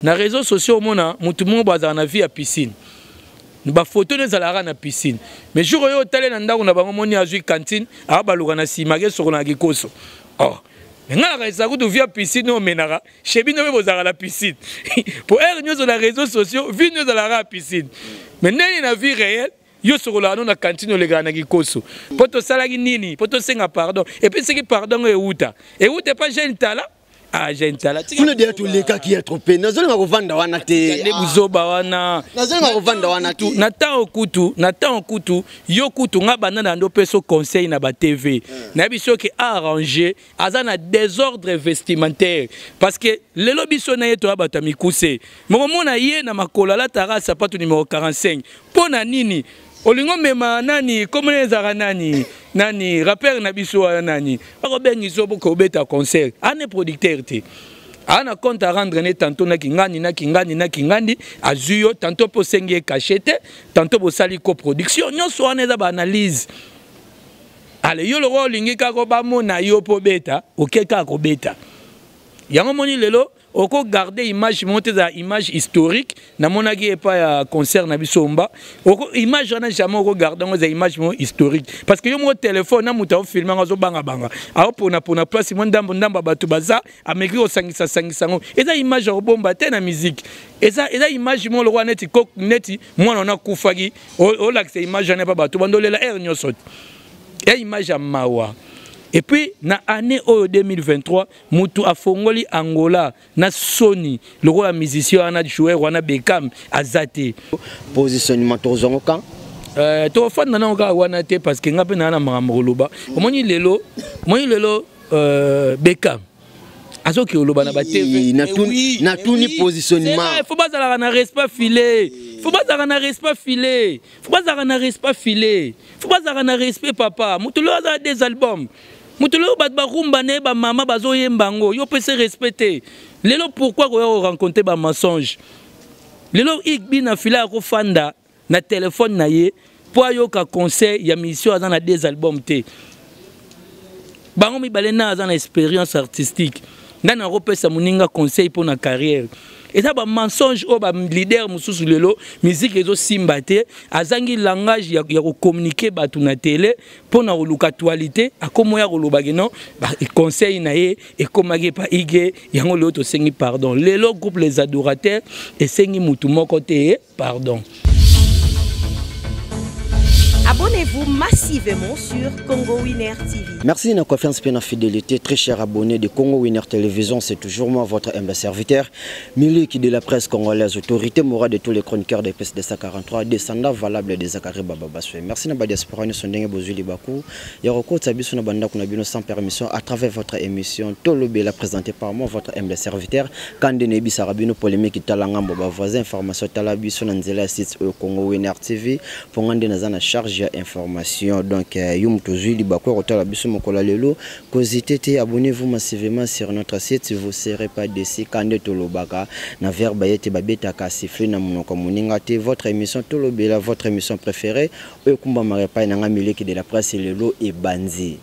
Na réseaux sociaux omona mutu moko bazala na vie ya piscine, bafoto nde ezalaka na piscine, mais jour oyo otale na ndako na bango, moni azwi cantine, abaluka na nsima, akesokola na kikoso. Oh, me ngai nakanisaka kutu vie ya piscine oyo omenaka chez bino mpe bozalaka na piscine, po heure nyonso na réseaux sociaux vie nde ezalaka ya piscine, mais ndeni na vie réelle yo sokolaka no na cantine, olekaka na kikoso. Mpo tosalaki nini mpo tosenga pardon? Et puis soki pardon ngo euta, euta epa jeune tala, ah, jeune tala. Kuna deya tolekaki ya trop pe, nazolinga kovanda wana te. Nde buzoba wana. Nazolinga kovanda wana te. Na ntango kutu, na ntango kutu yo kutu nga banda na ndo peso conseil na batv, nayebi soki arrange aza na désordre vestimentaire, parce que lelo biso na ye toya bato ya mikuse mokomona ye na makolo alataka sapatu numéro 45. Mpo na nini olingi omema nani komona ezalaka nani nani rappeur na biso wana nani akobengi so kobeta concert ane producteur te, aa na compte à rendre ne tantôt na kingandi na kingandi na kingandi azwi yo tantôt mpo osengi ye cachet te, tantôt bosali coproduction. Nyonso wana eza baanalyse. Ale yo lokola olingi kaka bamona yo mpo beta, oke kaka kobeta yango. Moni lelo okogarde image moko te, ezala image historique. Namonaki epai ya concert na biso mba oko image wana jamais okogarde yango, eza image moko historique, parce que yo moko telefone na moto aofilme yango azobangabanga, aoponapona place mwa ndambo ndambo ya bato baza, ameki kosangisa-sangisa yango. Eza image ya kobomba te na musique, eza image moko lokola neti neti mwana wana akufaki, olakisa image wana epa bato bandolela heure nyonso te, ya image ya mawa. Et puis na année oyo 2023, mutu afongoli Angola na soni lokola musicien wana, joueur wana Bekam, aza te. Positionnement tozwango kan? Tofanda nango kaka wana te, parce que nga mpe naa na makambo koloba. Omoni lelo, omoni lelo Bekam azoki koloba na batv. Natuni positionnement. Faut bazalaka na respect file, faut bazalaka na respect file, faut bazalaka na respect file, faut bazalaka na respect. Papa, moto lelo azala des albums, moto lelo bato barumba na ye, bamama bazoyemba yango, yo opesi respect te. Lelo pourquoi koya korencontre bamensonge? Lelo igbi na fila ya kofanda na telefone na ye mpo ayoka conseil ya mission, aza na des albums te. Bango mibale na aza na expérience artistique, nani akopesa moninga conseil mpo na carrière? Eza bamensonge oyo baleader mosusu lelo musique ezosimba te, azangi langage ya kocommuniquer bato na tele mpo na koluka actualité, akomi oya kolobaki non, conseil na ye ekomaki epa ige yango. Lelo tosengi pardon, lelo groupe Les Adorateurs esengi mutu moko te pardon. Abonnez-vous massivement sur Congo Winner TV. Merci de la confiance et la fidélité, très chers abonnés de Congo Winner Télévision. C'est toujours moi, votre humble serviteur, Milik de la presse congolaise, autorité morale de tous les chroniqueurs des PS 243, descendant valable de Zachary Bababaswe. Merci na ba diaspora nyonso ndenge bozwi libaku ya kokota biso na bandako na bino sans permission à travers votre émission Tolobela, présentée par moi, votre humble serviteur. Kande nayebisaka bino, polémique tala ngambo ba voisin, information tala biso na nzela ya site oyo Congo Winner TV, mpo nga nde naza na charge ya information. Donc yo moto ozwi libaku ya kotala biso mokolo ya lelo, kozite te, abonnez-vous massivement sur notre site, vous serez pas déçus. Kande tolobaka na verbe ete babetaka siffle na monoko moninga te. Votre émission Tolobela, votre émission préférée oyo ekumbamaka epai na nga Miliki de la presse, lelo ebandi.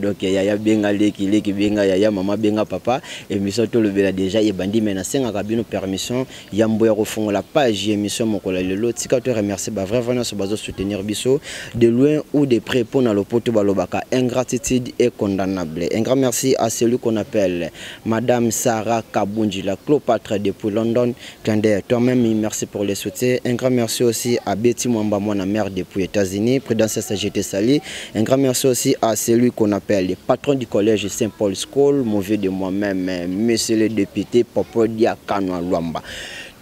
Donc yaya benga leki, leki benga yaya, mama benga papa, émission Tolobela déjà ebandi. Mais nasengaka bino permission yambo ya kofongola page ya émission mokolo ya lelo. Tika to remercier bavrai vrai nyonso bazosoutenir biso de loin ou de près, mpo na lopoto balobaka ingratitude est condamnable. Un grand merci à celui qu'on appelle Madame Sarah Kabunji, la Cléopâtre depuis London. Clin d'œil toi-même, merci pour le soutien. Un grand merci aussi à Betty Mwamba, mon mère depuis États-Unis. Prudence SGT Sali. Un grand merci aussi à celui qu'on appelle le patron du collège Saint-Paul School, mon vieux de moi-même, monsieur le député Popo Diakano Luamba.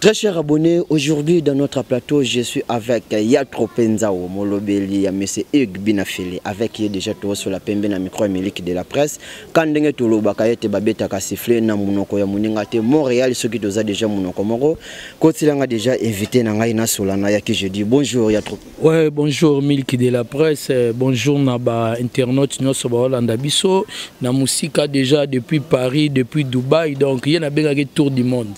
Très chers abonnés, aujourd'hui dans notre plateau, je suis avec Yatro Penzao, Molobeli, ya monsieur Hugues Binafele, avec qui déjà tout sur la pembe na micro Miliki de la presse. Kandenge tolobaka ete babetaka siffle na monoko ya moninga te. Montréal, soki toza déjà monoko moko, kotilanga déjà invité na ngai nasola na yaki. Je dis bonjour Yatro. Ouais, bonjour Milki de la presse, bonjour na ba internautes nyonso baolanda biso na musika déjà depuis Paris, depuis Dubaï, donc ye nabengaki tour du monde.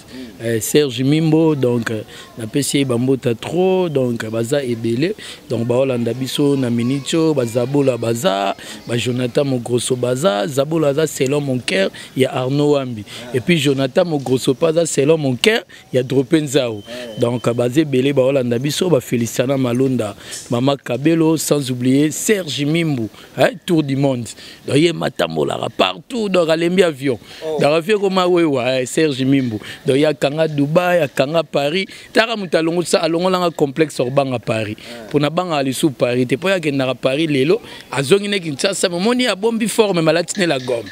Serge Mimbo. Mimbo, donc napesi ye bambota trop. Donc baza ebele, donc baolanda biso na minute oyo. Bazabola baza, bajonathan Mogroso baza. Zabola aza Selon mon cœur ya Arnaud Wambi, et puis Jonathan Mogroso mpe aza Selon mon cœur ya Drope Nzao. Donc baza ebele baolanda biso, baféliciana Malonda, Mama Kabelo, sans oublier Serge Mimbu, hein, tour du monde. Donc ye matambolaka partout, donc alembi avion. Donc avion ekoma wewa. Serge Mimbu, donc ye akanga Dubai, akanga Paris. Taka moto alongolanga complexe akobanga Paris, mpona bangaka lisusu Paris te, mpo ye akendaka Paris, lelo azongi ne Kinshasa. Momoni abombi forme, malati ne la gomme.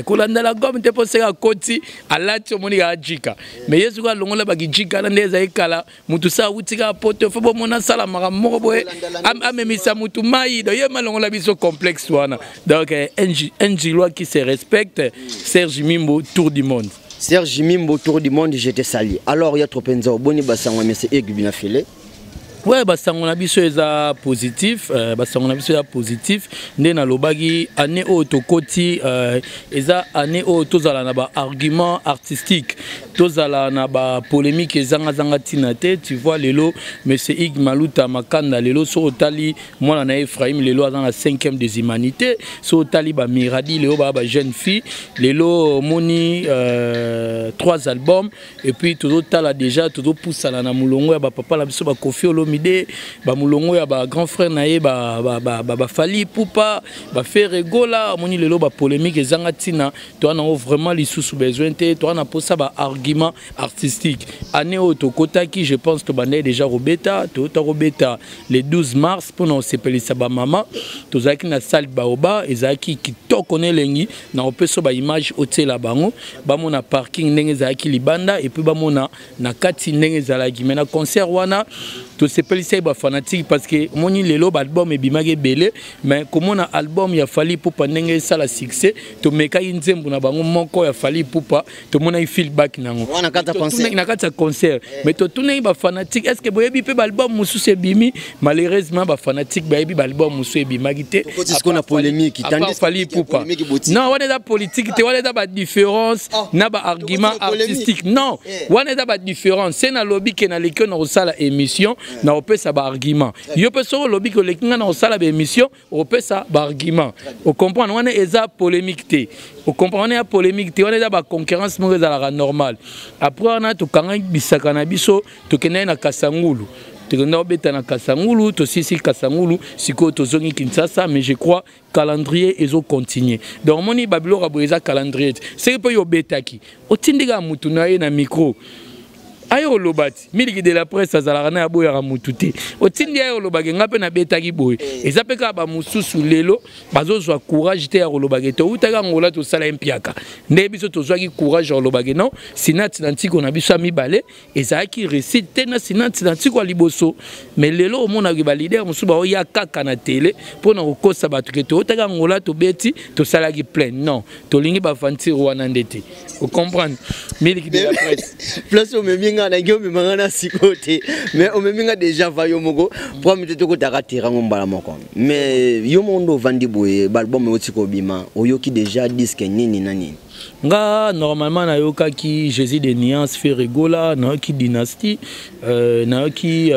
Kolanda la gomme te, mpo seka akoti alati, omoni kaka jika. Mais ye soki alongola bakijika na nde ezali kala, mutu sa awuti kaka poto, fo bomona asala makambo moko boye, amemisa mutu mai. Donc ye malongola biso complexe wana. Donc un Njilois qui se respecte, Serge Mimbo, tour du monde. Serge Mimbo, tour du monde, je te salue. Alors ya trop mpenza, oboni basango mese egbi na file? Ouais, basango na biso eza positif, basango na biso eza positif. Nde nalobaki, année oyo tokoti, eza année oyo tozala na baargument artistique, tozala na bapolémique ezangazanga ntina te. Tu vois, lelo monsieur Ig Maluta Makanda, lelo soki otali mwana na ye Ephraim, lelo aza na 5e des humanités. Soki otali bamiradi, lelo baa bajeune fille, lelo omoni trois albums. Et puis tozotala déjà, tozopusana na molongo ya bapapa na biso, bakofi Olomide, bamolongo ya bagrand frère na ye, baFally Ipupa, baFerre Gola. Omoni lelo bapolémique ezanga ntina, toza nango vraiment lisusu besoin te. Toza na mposa baargument artistique. Année oyo tokotaki, je pense tobandaki déjà kobeta, toyota kobeta le 12 mars mpona kosepelisa bamama. Tozalaki na salle Baoba, ezalaki kitoko na elengi. Na kopesa baimage otiela bango, bamona parking ndenge ezalaki libanda, et puis bamona na kati ndenge ezalaki. Mais na concert wana tosepelisa ye bafanatique, parce que omoni lelo baalbum ebimaki ebele, mais komona album ya Fally Ipupa ndenge esala succès, tomekaki nzembo na bango moko ya Fally Ipupa, tomonaki feedback nango na kati ya concert. Mais totunaki bafanatique: est ce que boyebi mpe baalbum mosusu ebimi? Malheureusement bafanatique bayebi baalbum mosusu ebimaki te. Fally Ipupa, non, wana eza politique te, wana eza badifférence na baargument artistique. Non, wana eza badifférence. Se nalobi ke naleki oyo na kosala émission, na kopesa baargument. Yo mpe soki olobi ke oleki ngai na kosala baémission, okopesa baargument. Ocomprendre? Wana eza polémique te. Ocomprendre? Wana eza polémique te, wana eza baconcurrence moko ezalaka normal. Après wana tokangaki bisaka na biso, tokendaki na Kasangulu, tokenda kobeta na Kasangulu, tosisi Kasangulu, sikoyo tozongi Kinshasa. Mais je crois calendrier ezocontinue. Donc omoni babiloko ya boye eza calendrier te. Soki mpe oyo obetaki, otindika mutu na ye na micro aye koloba ti Miliki de la presse azalaka na aboyaka mutu te, otindi aye kolobaki nga mpe nabetaki boye. Eza mpe kaka bamosusu lelo bazozwa courage te ya kolobaki toutaki Angola, tosala ye mpiaka. Nde biso tozwaki courage ya kolobaki non, sinati na ntiko na biso ya mibale ezalaki réussite te na sinati na ntiko ya liboso. Mais lelo omonaki baleader mosusu baoya kaka na tele mpona kokosa bato ke toutaki Angola, tobeti, tosalaki plein. Non, tolingi baventure wana nde te. Ocomprendre, Miliki de la presse? Place omemi nga, nangi omema nga na sikoyo te, mais omemi nga déjà va yo moko problème te. Tokotaka terrango mbala moko, mais yo moko nde ovandi boye, baalbum euti kobima, oyoki déjà disque nini na nini? Nga normalement nayokaki Jésus de Nuance, Ferre Gola, nayoki Dynastie, nayoki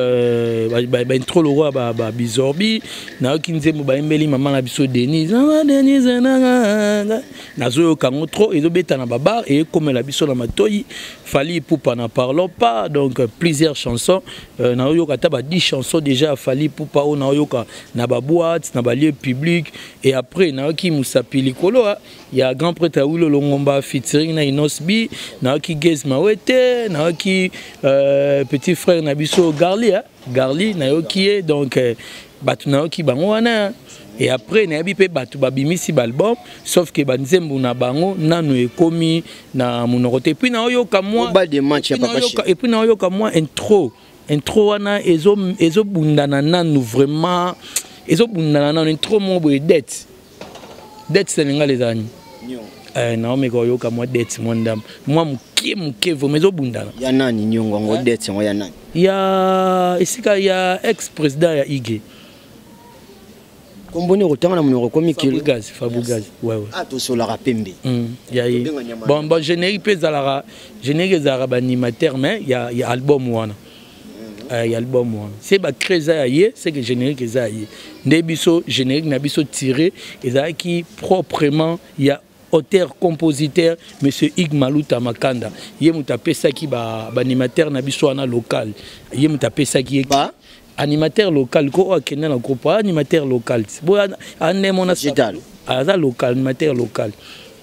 baintro lokwa babizorbi, nayoki nzembo bayembeli mama na biso Denise. Mama Denise nanga, nazoyoka yango trop, ezobeta na babar, ekomela biso na matoi. Fally Ipupa, n'en parlons pas. Donc plusieurs chansons, nayoka ata ba 10 chansons déjà ya Fally Ipupa oyo nayoka na baboîte, na balieu public. Et après nayoki Mosapi likolo ya grand prêtre Awilo Longomba featuring na Inos B, nayoki Gez Mawete, nayoki petit frère na biso Garli, hein? Garli nayoki ye. Donc bato nayoki bango wana. Et après nayebi mpe bato babimisi baalbum, sauf ke banzembo na bango nanu ekomi na monoko te. Et puis naoyoka mwa et puis naoyoka mwa intro wana ezobundana nanu, vraiment ezobundana nanu. Intro moko boye, dette na lingala ezala nini? Naomeka oyoka mwa dette, mwa ndambo, mwa moke moke, vraiment ezobundana. Ya nani niongo yango, dette yango ya nani? Ya esika ya ex président ya Ige. Kombo nini okotanga na monoko ekomi kilo? Fabregas, Fabregas, ouais ouais. Ah, tosolaka pembe. Ya ye. Bon, bon, générique mpe ezalaka, générique ezalaka baanimateur, mais ya album wana. Ya album wana se bacri eza ya ye, c'est que générique eza ya ye. Nde biso générique na biso tiré ezalaki proprement ya auteur compositeur monsieur Ig Maluta Makanda. Ye moto apesaki baanimateur na biso wana local, ye moto apesaki ye ba animateur local ko oyo akende na groupe animateur local bo anemona. Digital. Aza local, animateur local,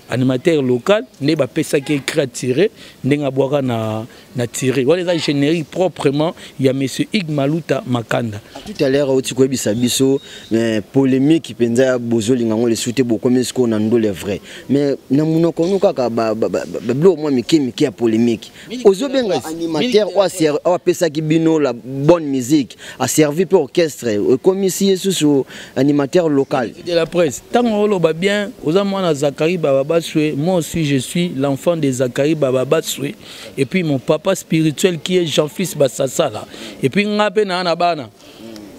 animateur local nde bapesaki cri tiré, ndenge abwaka na tiré wana eza générique proprement ya monsieur Ig Maluta Makanda. Tout à l'heure oti koyebisa biso, mais polémique mpenza bozolinga yango lesu te, bokomi sikoyo na ndole vrai, mais na monoko no kaka babiloko mwa mike mike ya polémique. Ozobenga animateur oyo apesaki bino la bonne musique, aservi mpe orchestre, ekomisi ye susu animateur local? De la presse, ntango oloba bien, oza mwana Zakari Bababaswe. Moi aussi, je suis l'enfant de Zakari Bababaswe et puis mon papa spirituel qui est Jean-Fils Basasala. Et puis nga mpe naa na bana,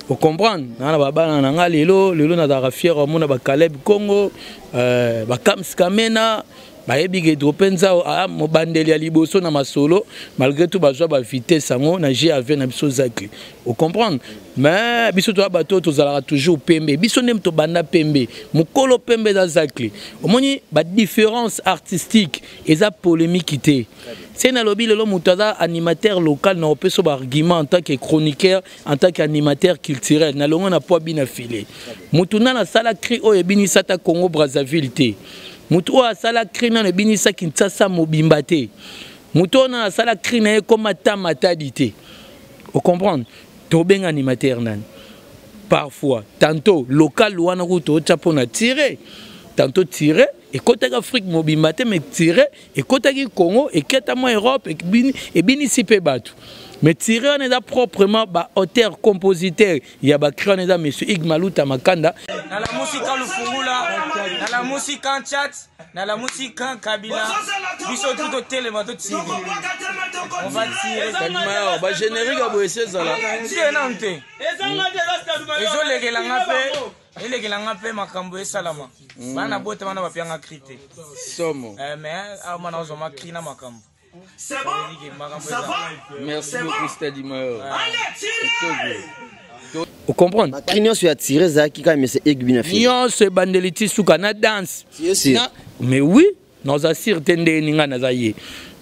ocomprendre, naa na babana na nga. Lelo lelo nazalaka fier omona baCaleb Congo, baKams Kamena, bayebi ke Dropé Nzao mobandeli ya liboso na masolo. Malgré tout, bazwa bavitesse yango na gav na biso Zakli, ocomprendre. Mais biso toya bato oyo tozalaka toujours pembe. Biso nde tobanda pembe, mokolo pembe eza Zakli. Omoni badifférence artistique eza polémique te. Se nalobi lelo moto aza animateur local, na opesa baargument en tant que chroniqueur, en tant qu'animateur culturel. Nalongo na po abina file motu nani asala cri oyo ebinisa ata Congo Brazzaville te, motu oyo asala cri nano ebinisa Kinshasa mobimba te, motu oyo nano asala cri na ye ekoma ta Matadi te. Ocomprendre? Tobenga animateur nani? Parfois tantôt local wana kutu totya mpona tire, tantôt tire ekɔtaki Afrique mobimba te, mais tire ekɔtaki Congo, eketa mwa Europe, ebinisi mpe bato. Mais tire wana eza proprement baauteur compositeur ya bacri wana eza monsieur Ig Maluta Makanda. Na la musika Lufungula, na la musika Chat, na la musika Kabila, biso tu totelema, totire, on va tirer. Kadima bagénérique ya boye esi ezala? Tire nanu te, ezolekelanga mpe elekelanga mpe makambo esalama. Bana bota bana bapianga cri te. Somo. Mais awa mwana ozwama cri na makambo. Makambo eza. Merci beaucoup, Stadi Mayor. Ocomprendre? Bacri nyonso ya tire ezalaki kaka mese Egbi na fili? Nyonso, ebandeli ti suka na danse. Sûr? Mais oui, naza sûr te ndenge ni ngai naza ye,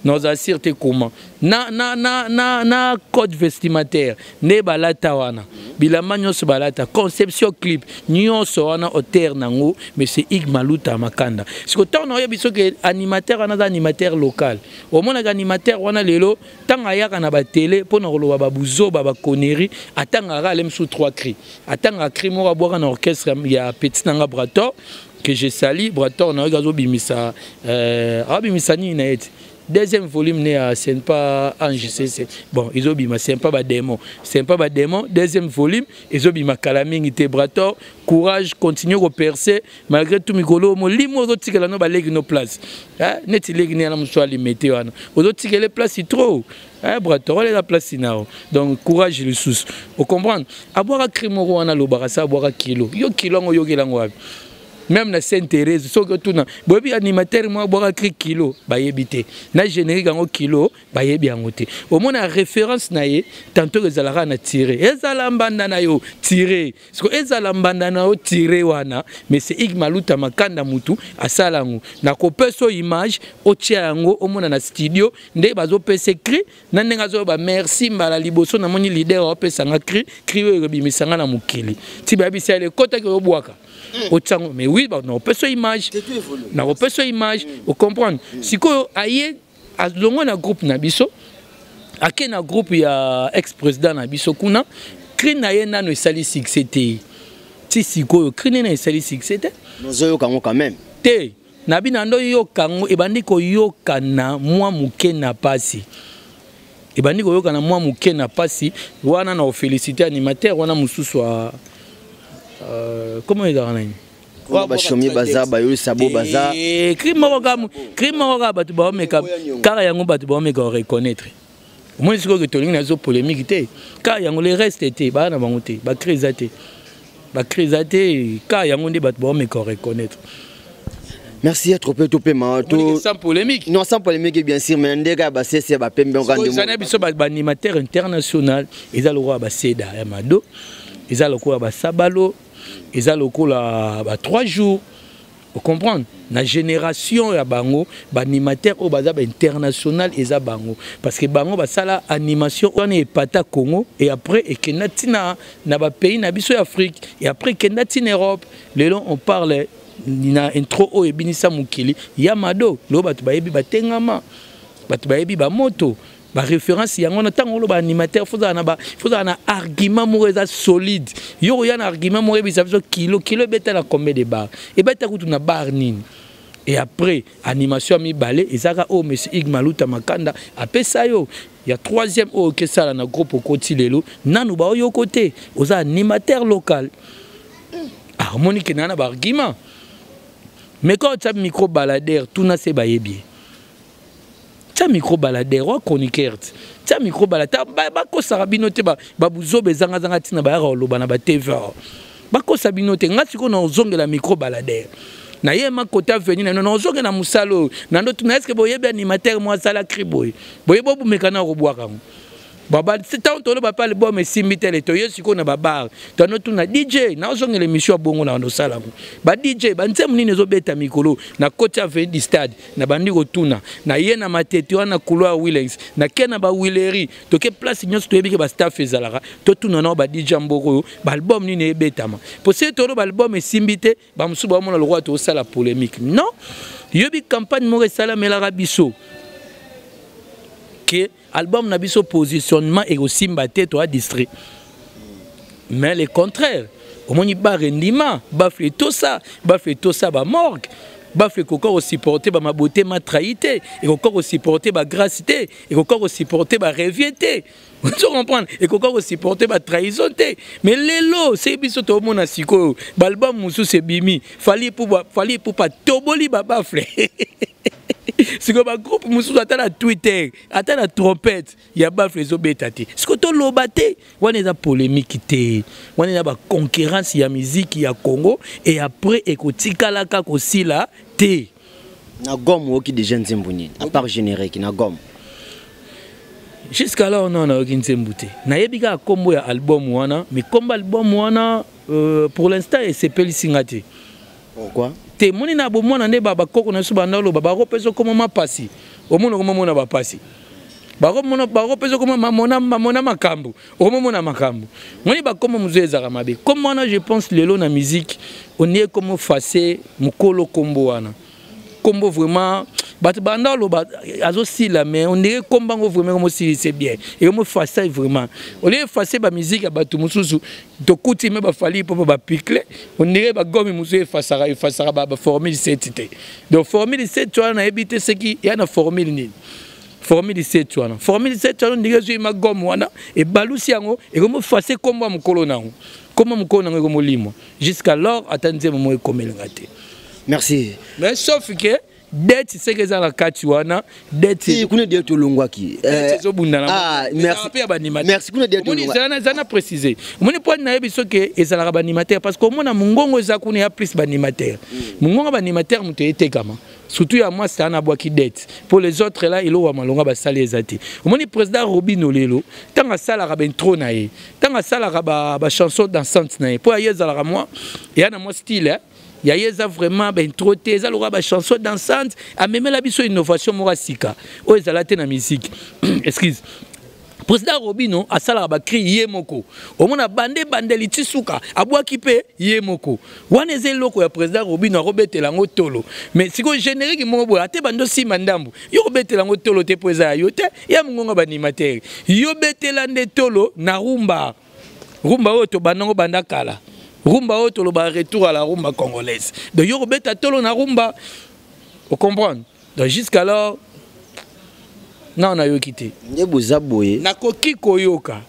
naza sûr te comment na code vestimentaire nde balata wana, bilamba nyonso balata, conception clip nyonso wana, auteur nango monsieur Ig Maluta Makanda. Siko ntango naoyebi soki animateur wana aza animateur local, omonaka animateur wana lelo ntango ayaka na batele mpo na koloba babuzoba, baconnerie, atangaka ale mosusu 3 cri, atangaka cri moko abwaka na orchestre ya petit nanga Brator, que je sali. Brator nayoki azobimisa, azobimisa nini na ye te, deuxième volume ne ya ce n'est pas ange cc. Bon, ezobima ce n'est pas badémon, ce n'est pas badémon, deuxième volume ezobima kala mingi te. Brator, courage, continue kopercer malgré tout. Mikolo molimo ozotikela no baleki no place neti leki ne yana mosusu alimete wana, ozotikela place trop. Brator wana eza place nao, donc courage lisusu. Ocomprendre? Abwaka cri moko wana, alobaka sa abwaka kilo. Yo kilo yango oyokela yango wapi? Même na Sainte Thérèse, soki otuna boyebi animateur moko abwaka cri kilo, bayebi te. Na générique yango kilo, bayebi yango te. Omona référence na ye tantôt ezalaka na tire, ezala mbanda na yo tire, siko ezala mbanda na yo tire wana. Mais c'est Ig Maluta Makanda mutu asala yango. Nakopesa image, otia yango, omona na studio nde bazopesa cri na ndenge azoyoba merci. Mbala liboso namoni leader aopesanga cri, cri oyo ebimisanga na mokili ti bayebisa ele ekotaki oyobwaka otiango. Mais oui, nakopesa image, nakopesa image, ocomprendre. Sikoyo aye alongwa na groupe na biso, ake na groupe ya ex président na biso kuna. Cri na ye nano esali succès te. Ti sikoyo cri nene esali succès te. Nozoyoka yango quand même? Te, na bino ndo yoka yango, ebandi koyokana mwa moke na pasi, ebandi koyokana mwa moke na pasi wana. Na ofélicité animateur wana mosusu a comment ezalaka nani? Bashomi baza, bayoyisa bo baza. Cri moko kaka, cri moko kaka, bato baomeka kaka yango, bato baomeka koreconnaître. Omoni sikoyo ke tolingi nazo polémique te, kaka yango, le reste te, baa na bango te, bacri eza te. Bacri eza te, ka yango nde bato baomeka reconnaître. Merci à trop peu topema to sans polémique. Non, sans polémique, bien sûr, mais ndeka ba sese ba pembe on ndemo biso ba animateur international eza lokola ba seda ya mado, eza lokola ba sabalo, eza lokola ba 3 jours. Vous comprendre? Na génération ya bango, ba animateur oyo baza ba international eza bango. Parce que bango basala animation wana epata Congo et après ekenda tina na ba pays na biso ya Afrique et après ekenda tina Europe. Lelo on parle na intro oyo ebinisa mokili ya mado, lelo bato bayebi batengama, bato bayebi ba moto, ba référence yango na ntango oloba animateur, fozala na argument moko eza solide. Yo koya na argument moko ebisa biso kilo kilo ebeta na combien de bar, ebeta kutu na bar nini. Et après animation ya mibale ezaka oyo monsieur Ig Maluta Makanda apesa yo ya troisième oyo okesala na groupe okoti lelo nanu baoyoko te, oza animateur local. Ah, omoni ke na ba argument, mais quand otia micro baladeur, tuna se bayebi ye. Tia micro baladeur wa chroniqueur, tia micro baladeur, bakosaka bino te, babuzoba ezangazanga ntina bayaka koloba na ba TV awa. Bakosa bino te. Nga sikoyo nazongela micro baladeur na ye ma kota veni na nazongela mosala oyo na ndo tuna: est-ce boyebi animateur mo asala cri boye boye bobumeka na kobwaka yango? Baba, ntango toloba mpe album esimbi tele, toye sikoyo na babar, tono tuna DJ. Nazongela émission ya bongo na nosala yango, ba DJ, banzembo nini ezobeta mikolo na koti avenue du Stade. Na bandi kotuna na ye na Matete wana, couloir Willens, nake na bawileri, toke place nyonso toyebi ke bastaff ezalaka, totuna nao ba DJ mboka oyo, baalbum nini ebetama. Po soki toloba album esimbi te, bamosusu baomona lokola tosala polémique. Non, yobi campagne moko esalamelaka biso ke album na biso positionnement ekosimba te, toa distrait. Mais le contraire, omoni bar endima baffle etosa, baffle etosa, bamorgue baffle ekoka kosupporte bamabote matrahi te, ekoka kosupporte bagrâce te, ekoka kosupporte barevie te, ozo comprendre, ekoka kosupporte batrahison te. Mais lelo sey biso toomona sikoyo baalbum mosusu ebimi, Fally Ipupa toboli babaffle. Sikoyo bagroupe mosusu, ata na Twitter, ata na trompette ya baffle ezobeta te. Sikoyo toloba te wana eza polémique te, wana eza baconcurrence ya miziki ya Congo et après ekotikalaka kosila te. Na gomme oyoki déjà nzembo nini à part générique na gomme? Jusqu'alors non, nayoki nzembo te. Nayebi kaka nkombo ya album wana, mais nkombo album wana pour l'instant esepelisi nga te. Pourquoi? Te, moni na bomwana nde bakoko na biso banda oloba bakopesa okoma mapasi, omona okomomona bapasi, bakopesa okoma mamona mamona makambo, okomomona makambo. Moni bakoma mosusu ezalaka mabe. Kombo wana, je pense lelo na musique onie komo face mokolo kombo wana, kombo vraiment bato banda oloba azosila, mais on dirait kombo yango vraiment ekomosilise bien, ekomoface vraiment. Olie efface bamusique ya bato mosusu tokuti me baFally mpo bapicle, on dirait bagomme mosusu efasaka efasaka baformule 7 te. Donc formule 7 wana nayebi te soki ya na formule nini. Formule 7 wana, formule 7 wana, ndenge ezwi magomme wana ebalusi yango, ekomoface kombo ya mokolo nango, kombo mokolo nango ekomolimwa. Jusqu'alors ata nzembo moko ekomelinga te. Merci. Mais sauf que dette seke eza na kati wana, dette. Kuna dette olongwaki. Ezobundana mpe ya baanimateur eza na précise. Omoni mpo nayebi soki ezalaka baanimateur, parce que omona mongongo eza kuna ya plus baanimateur, mongongo baanimateur moto etekama, surtout ya mwasi wana abwaki dette. Pour les autres là, eloko ya malonga basali eza te. Omoni président Robino lelo, ntango asalaka baintro na ye, ntango asalaka bachanson dansante na ye, mpo aye ezalaka mwa eya na mwa style ya ye, eza vraiment baintro te, eza lokola bachanson dansante. Amemela biso innovation moko ya sika oyo ezala te na musique. Excuse, président Robino asalaka bacri ye moko, omona bande bandeli ti suka abwaki mpe ye moko. Wana eza eloko ya président Robino, akobetela yango tolo. Mais sikoyo générique moko boye ate bando nsima ndambo, yo kobetela yango tolo te, mpo eza ya yo te, ya mongongo baanimateur. Yo betela nde tolo na rumba, rumba oyo tobandango banda kala, rumba oyo toloba retour à la rumba congolaise. Donc yo kobeta tolo na rumba, ocomprendre. Donc jusqu'alors nao nayoki te. Nde boza boye. Nakoki koyoka.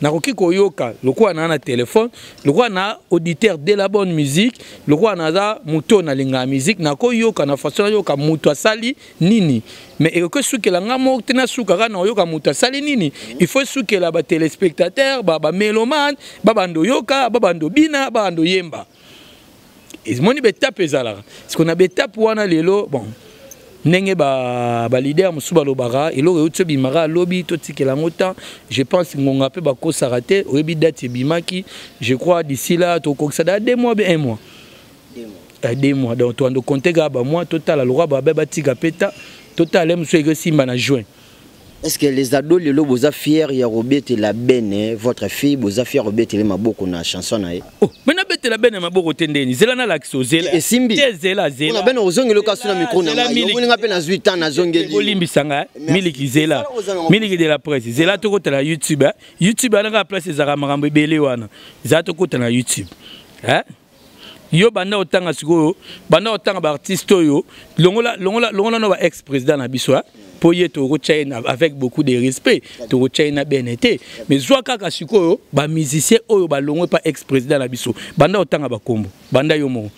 Nakoki koyoka lokola naa na telefone, lokola na auditeur de la bonne musique, lokola naza moto oyo nalingaka musique, nakoyoka na façon nayoka moto asali nini. Mais ekoki esukela nga moko te, nasuka kaka na koyoka moto asali nini. Il faut esukela batelespectateur, bamélomane, babanda oyoka, babanda obina, babanda oyemba. Emoni baetape ezalaka siko na baetape wana lelo. Bon, ndenge baleader mosusu balobaka, eloko euti ebimaka alobi totikela yango temps. Je pense ngonga mpe bakosaka te. Oyebi date ebimaki, je crois d'ici là tokokisa da 2 mois be un mois, 2 mois. Donc toando compte kaka bamois, totala lokwa babe batika mpe ta totala mosusu ekosimba na juin. Est-ce que les ados lelo boza fier ya kobetela Bene, votre fille, boza fier kobetela maboko na chanson na ye? Oh, mais nabetela Bene maboko te ndeni? Zela nalakisa, ozela. Esimbi. Te, zela, zela. Mpona Bene ozongeli okasu na micro na ngai, omoninga mpe nazwi temps, nazongeli. Olimbisanga Miliki, zela, Miliki de la presse, zela, tokotala YouTube, eh? YouTube wana kaka place ezalaka makambo ebele wana. Zela, tokota na YouTube, eh? Yo banda otanga sikoyo, banda otanga baartiste oyo, longola, longola, longola no ba ex président na biso, mpo ye tokotya ye avec beaucoup de respect, tokotya ye na Bene te. Mais zwa kaka sikoyo bamusicien oyo balongwe pa ex président na biso, banda otanga bakombo, banda yo moko,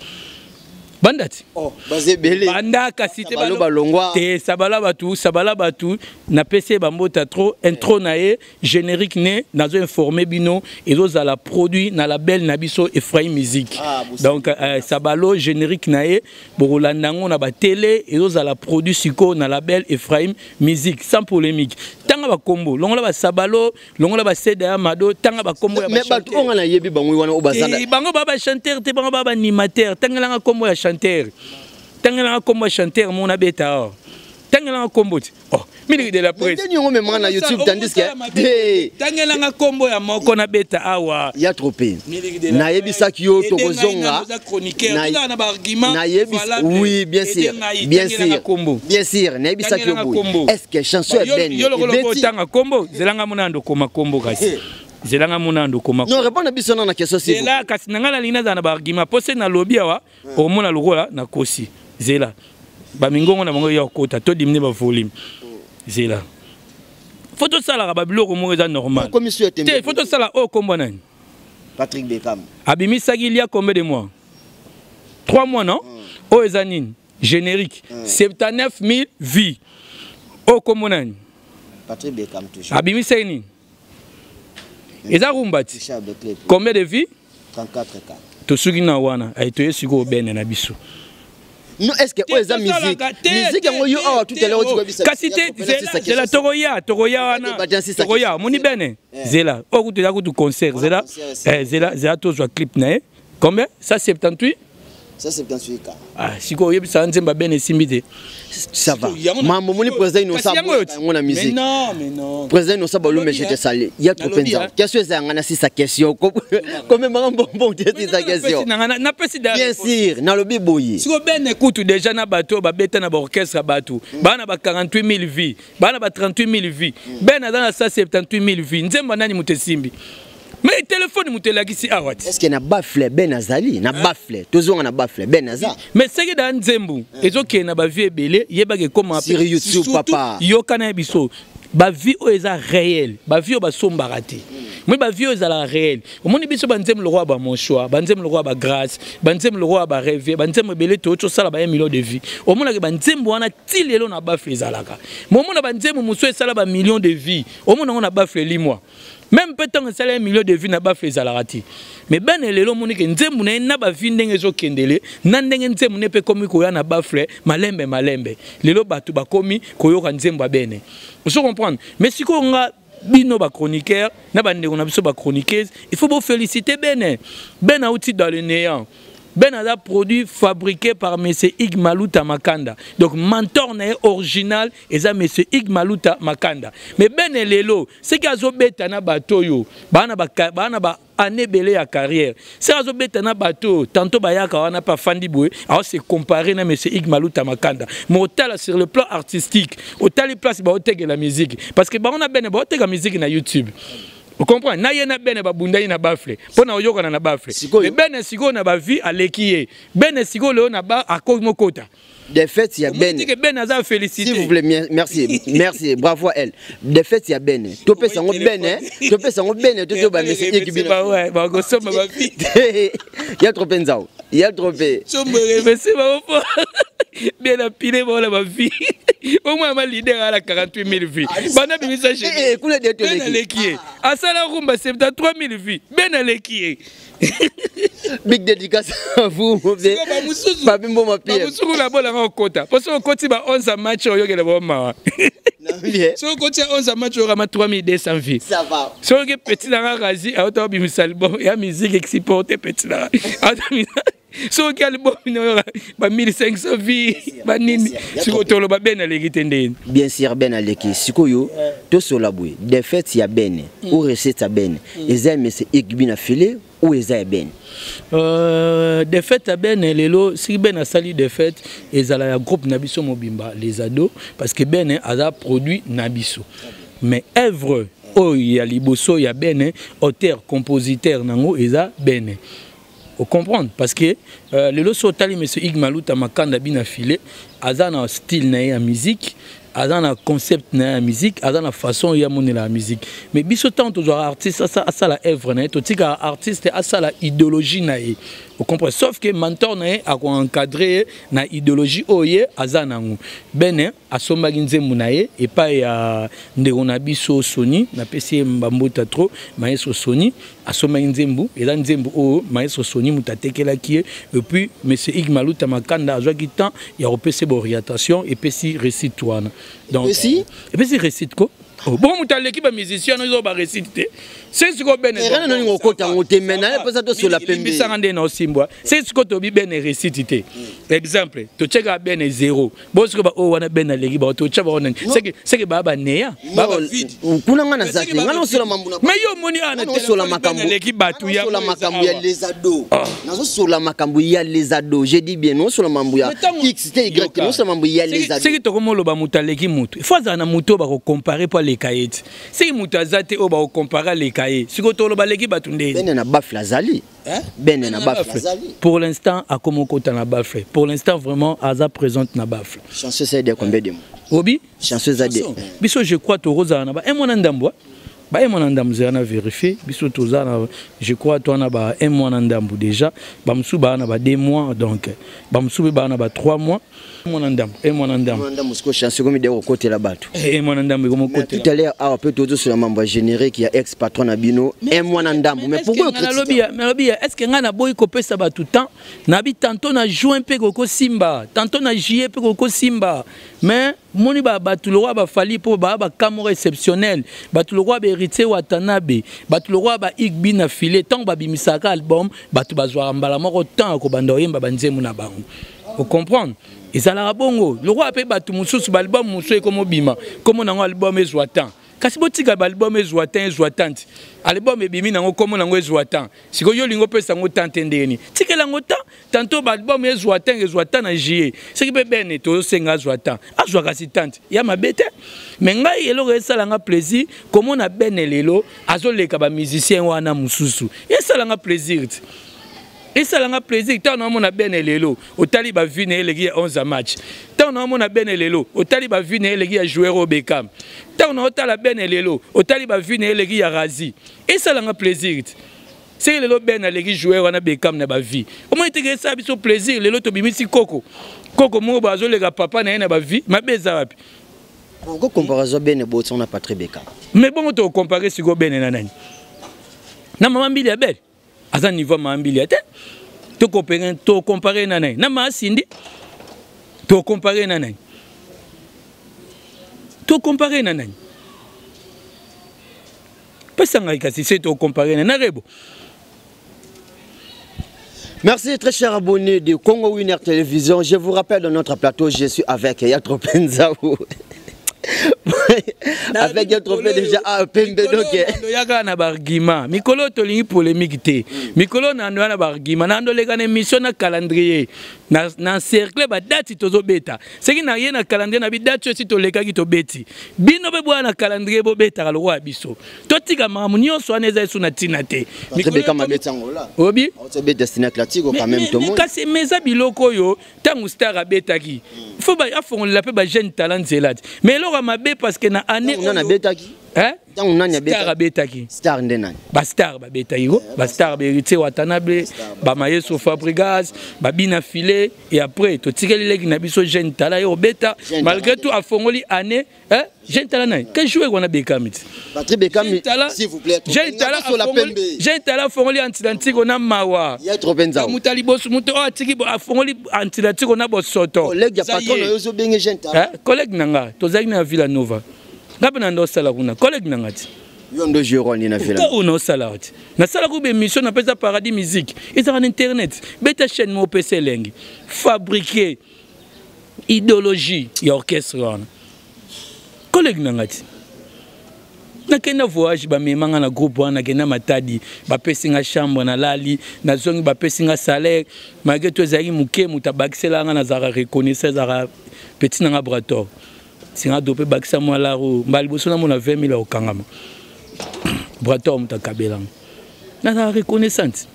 banda ti. Oh, baza ebele. Banda kasi te. Sabalo balongwa. Te, Sabala bato, Sabala bato napesi ye bambota trop. Intro na ye, générique ne nazo informer bino, ezozala produit na label na biso Ephraim Music. Ah, donc Sabalo, générique na ye bokolanda yango na batele, ezozala produit sikoyo na label Ephraim Music. Sans polémique, tanga bakombo, longola basabalo, longola baseda ya mado, tanga bakombo ya. Mais bato oyo nga nayebi bango wana oyo baza bango ba bachanteur te, bango ba baanimateur. Tangelanga kombo ya chanteur, tangelanga kombo ya chanteur mo nabeta awa, tangelanga kombo ti. Oh, Miliki de la presse. Ndeni yango memanga na YouTube, tandis que Tangelanga kombo ya moko nabeta awa. Ya trop pe nayebisaki yo tokozonga. Nayebisi, oui, bien sûr, bien sûr, bien sûr. Nayebisaki yo boye: est ce que chanson ya Ben? Yo lokolo otanga kombo, zelanga mona ando koma kombo, kasi zelanga mona ando koma. Non, répondre biso na question si. Zela kasi, na ngai nalingi nazala na baargument mpo se nalobi awa omona lokola nakosi. Zela, bamingongo na bango ya kokota, todimine bavolume. Zela, fo tosalaka babiloko moko eza normal te. Fo tosala oyo kombo nani? Patrick Beckham. Abimisaki il y a combien de mois? 3 mois, non? Oyo eza nini? Générique. 79 000 vues. Oyo kombo nani? Patrick Beckham toujours. Abimisaki nini? Eza rumba ti. Combien de vues? 34 K. Tosuki na wana. Aye, toye sikoyo Bene na biso. Non, est ce que oyo eza musique, musique yango yo awa tout à l'heure oti? Kasi te, zela, tokoya, tokoya wana, tokoya. Omoni Bene, zela, oyo kutu eza kutu concert. Zela, zela, zela, tozwa clip na ye. Combien ça? 78. 178 K. Ah, sikoyo oyebisaka nzembo Bene esimbi te. Ça va, mambo moni président Innocent yango na musique. Mais non, mais non. Président Innocent Balume, je te salue. Ya trop mpenza question eza yanga na sisa question komemaka mbongo te, sisa question. Napesi. Bien sûr, nalobi boye. Siko Bene kutu déjà na bato oyo babeta na baorchestre, bato baa na ba 48 000 vues, baa na ba 38 000 vues. Bene aza na 178 000 vues. Nzembo nani moto esimbi? Mais telefone moto elakisi awa ti. Est ce que na baffle Ben azali na baffle? Tozonga na baffle, Ben aza. Mais seki da nzembo ezokende na bavues ebele, yebaka ekoma sur YouTube, papa. Yoka na ye biso, bavues oyo eza réel, bavues oyo basombaka te, moi bavues oyo ezalaka réel. Omoni biso banzembo lokola bamonchoir, banzembo lokola bagrâce, banzembo lokola barêve, banzembo ebele toyoti osala ba 1 million de vues. Omonaka banzembo wana ti lelo na baffle ezalaka. Ma omona banzembo mosusu esala bamillion de vues, omona yango na baffle limwa. Même mpe ntango esala 1 million de vues, na baffle ezalaka te. Mais Bene lelo omoni ke nzembo na ye na bavues ndenge ezokendele, na ndenge nzembo ne mpe ekomi koya na baffle malembe malembe, lelo bato bakomi koyoka nzembo ya Bene. Ozo comprendre? Mais sikoyo nga, bino bachroniqueur na bandeko na biso bachroniqueuse, il faut boféliciter Bene. Bene auti dans le néant. Ben aza produit fabriqué par monsieur Ig Maluta Makanda. Donc mentor na ye original eza monsieur Ig Maluta Makanda. Mais Ben lelo, ce qui azobeta na bato yo, bana ba bana ba année ebele ya carrière. Se azobeta na bato, tantôt bayaka wana pa fandi boye, alors se comparer na monsieur Ig Maluta Makanda. Mais otala sur le plan artistique, otali place ba otege la musique parce que ba on a Ben ba otega musique na YouTube. Ocomprendre? Na ye na Bene babundani na bafle mpo na oyokana na bafle. Mais Bene sikoyo na bavie aleki ye. Bene sikoyo lelo na ba akoki mokota. Défaite ya Ben. Que Ben aza félicité. S'il vous plaît, merci. Merci, bravo à elle. Défaite ya Ben. Topesa ngo Ben, hein. Topesa ngo Ben, to to ba monsieur Ekibino. Ba ouais, ba ko soma ba fi. Ya trop nzao. Ya trop. Sombo revese ba fo. Bien apilé ba la ba fi. Au moins ma leader à la 48 000 vues. Bana bimisa chez. Eh, kule de to Ben aleki. Asala rumba 73 000 vues. Ben aleki. Big dédicace à vous, Papi Mboma Pierre. Bamusuku na bolanga okota. Poso okoti ba 11 match oyokela ba mawa. Soki okoti ya 11 match oyokama 3200 vues. Ça va. Soki petit nanga Razi auta obimisa album ya musique exporte petit nanga. Soki album na ba 1500 vues ba nini. Sikoyo toloba Ben aleki te ndeni. Bien sûr Ben aleki. Sikoyo tosola boye. Défaite ya Ben ou recette ya Ben. Eza monsieur Igbi na filet ou eza ya Ben? Défaite ya Ben lelo soki Ben asali défaite ezala ya groupe na biso mobimba les ados parce que Ben aza produit na biso. Mais œuvre oyo ya liboso ya Ben, auteur compositeur nango eza Ben. Vous comprendre? Parce que lelo so otali monsieur Ig Maluta Makanda bina filet aza na style na ye ya musique, aza na concept na ya musique, aza na façon ya monela ya musique. Mais biso tant tozwa artiste asala œuvre na ye, totika artiste asala idéologie na ye. Vous comprenez? Sauf que mentor na ye ako encadrer na idéologie oyo ye aza nango. Ben asombaki nzembo na ye epai ya ndeko na biso Sony, napesi ye mbambota trop, maestro Sony asombaki nzembo, eza nzembo oyo maestro Sony moto atekelaki ye. Et puis monsieur Ig Maluta Makanda azwaki temps ya kopesa ba orientation, epesi réussite wana. Donc, Epesi? Epesi réussite ko. Oh, bon, moto aleki ba musicien oyo ba réussite te. C'est ce qu'on ben. Era nani ngokota ngote mais na pesa to sola pembe. Bisanga nde na osimbwa. C'est ce que tobi ben réussite te. Exemple, to cheka ben zéro. Bon ce que ba o wana ben aleki ba to chaba wana. C'est que ba ba neya, ba ba vide. Kuna ngana zaki, ngana osola mambu na. Mais yo moni ana Ngana osola makambo. Aleki batu ya. Osola makambo ya les ados. Nazo sola makambo ya les ados. Je dis bien, non sola mambu ya Mais tango X T Y, Yoka. non sola mambu ya les C'est ados. que tokomo loba mutu aleki mutu. Il faut azala na mutu oyo bako comparer po aleka ye ti. Soki mutu aza te oyo bako comparer aleka ye. Sikoyo toloba aleki batu ndeni. Bene na bafle azali. Hein? Bene na Bene na bafle bafle. azali. Pour l'instant, akomo kota na bafle. Pour l'instant, vraiment, aza présente na bafle. Chanson ça de combien de mois? Obi? Chanson ça de. Chanson. Biso je crois to rosa na ba un mois na ndambo. Ba un mois na ndambo zera na vérifier. Biso toza na je crois toi na ba un mois na ndambo déjà. Ba musu ba na ba 2 mois donc ba musu ba na ba 3 mois. Un mois na ndambo, un mois na ndambo. Mwana ndambo siko chanson comme de côté la bato. Eh, un mois na ndambo comme côté. Tout à l'heure awa peut toujours sur la membre générique ya ex patron na bino un mois na ndambo. Mais pourquoi nga nalobi ya, nalobi ya, est-ce que nga na boyi kopesa bato temps? Nabi tantôt na juin pe koko simba, tantôt na juillet pe koko simba. Mais moni ba bato le roi ba fali po ba ba kamora exceptionnel, bato le roi ba héritier Watanabe, bato le roi ba Igbi na filet tant ba bimisaka album, bato bazwa mbala moko temps ko banda oyemba ba nzembo na bango. Vous comprendre? Ezalaka bongo. Le roi pe bato mosusu ba album mosusu ekomo bima. Komo nango album ezwa temps. Kasi botika ba album ezwa temps, ezwa temps. Album ebimi nango komo nango ezwa temps. Sikoyo yo lingo pesa ngo temps te ndeni. Tikela ngo temps, tantôt ba album ezwa temps, ezwa temps na juillet. Soki pe bene to senga azwa temps. Azwa kasi temps. Ya mabete. Mais ngai eloko esala nga plaisir komona bene lelo azoleka ba musicien wana mususu. Esala nga plaisir ti. Esala nga plaisir tant na mona bene lelo otali ba vie na eleki ya 11 match. Tant na mona bene lelo otali ba vie na eleki ya joueur au Beckham. Tant na otala bene lelo otali ba vie na eleki ya Razi. Esala nga plaisir ti. C'est lelo ben aleki joueur wana Beckham na ba vie. Au moins te ça biso plaisir lelo to bimisi koko. Koko mo ba zoleka papa na ye na ba vie, mabeza wapi? Pourquoi comparaison ben botson na Patrick Beckham? Mais bon to comparer siko ben na nani? Na mama mbili ya belle. Aza niveau mama mbili ya te. To comparer, to comparer na nani? Na ma Cindy. To comparer na nani? To comparer na nani? Pesa ngai kasi se to comparer na Rebo. Merci très cher abonné de Congo Winner Télévision. Je vous rappelle dans notre plateau, je suis avec Yatro Penzaou. Avec un trophée déjà à Pembe donc. Yaka na bargima. Mikolo tolingi polémique te. Mikolo na ndo na bargima. Na ndo leka na émission na calendrier. Na encercle badati tozobeta. Soki na ye na calendrier na bi date oyo esi tolekaki, tobeti. Bino mpe boya na calendrier, bobetaka lokola biso. Totika makambo nyonso wana, eza esu na ntina te. Obi kasi, mais eza biloko oyo ntango star abetaki, faut afongolela mpe bajeune talent nzela te. Mais eloko ya mabe, parce que na année abetaki, ntango nani star abetaki? Star nde nani? Bastar babetaki ko, bastar baHéritier Watanabe, bamayeso Fabregas, babina filet. Et après totikeli leki na biso jeune talent ye obeta. Malgré tout afongoli année, hein? Jeune talent nani ke joueur wana Bekami ti? Patrick Bekami, s'il vous plaît. Jeune talent, jeune talent afongoli Atlantique na mawa. Ya trop penza. Moto liboso, moto oyo atiki, afongoli Atlantique na bosoto. Collègue ya patron na yo ozobenge jeune talent? Collègue na nga, tozalaki na Villa Nova. Nga mpe na ndo osala kuna, collègue na nga ti. Yo ndo jouer ni na Villa? Oyo na osala ti, nasalaka ba émission, napesa Paradis Musique, ezalaka na internet. Beta chaîne mo, opesa elengi, fabriquer idéologie ya orchestre wana. Collègue na nga ti, nakenda voyage, bamema nga na groupe wana. Nakenda Matadi, bapesi nga chambre, nalali. Nazongi, bapesi nga salaire, malgré to ezalaki moke. Moto abakisela nga, nazalaka reconnaissant, ezalaka petit na nga Brator singa do mpe bakisa mwa laro. Mbala liboso namona 20 000 akokangama, Brator moto akabelanga, nazalaka reconnaissante.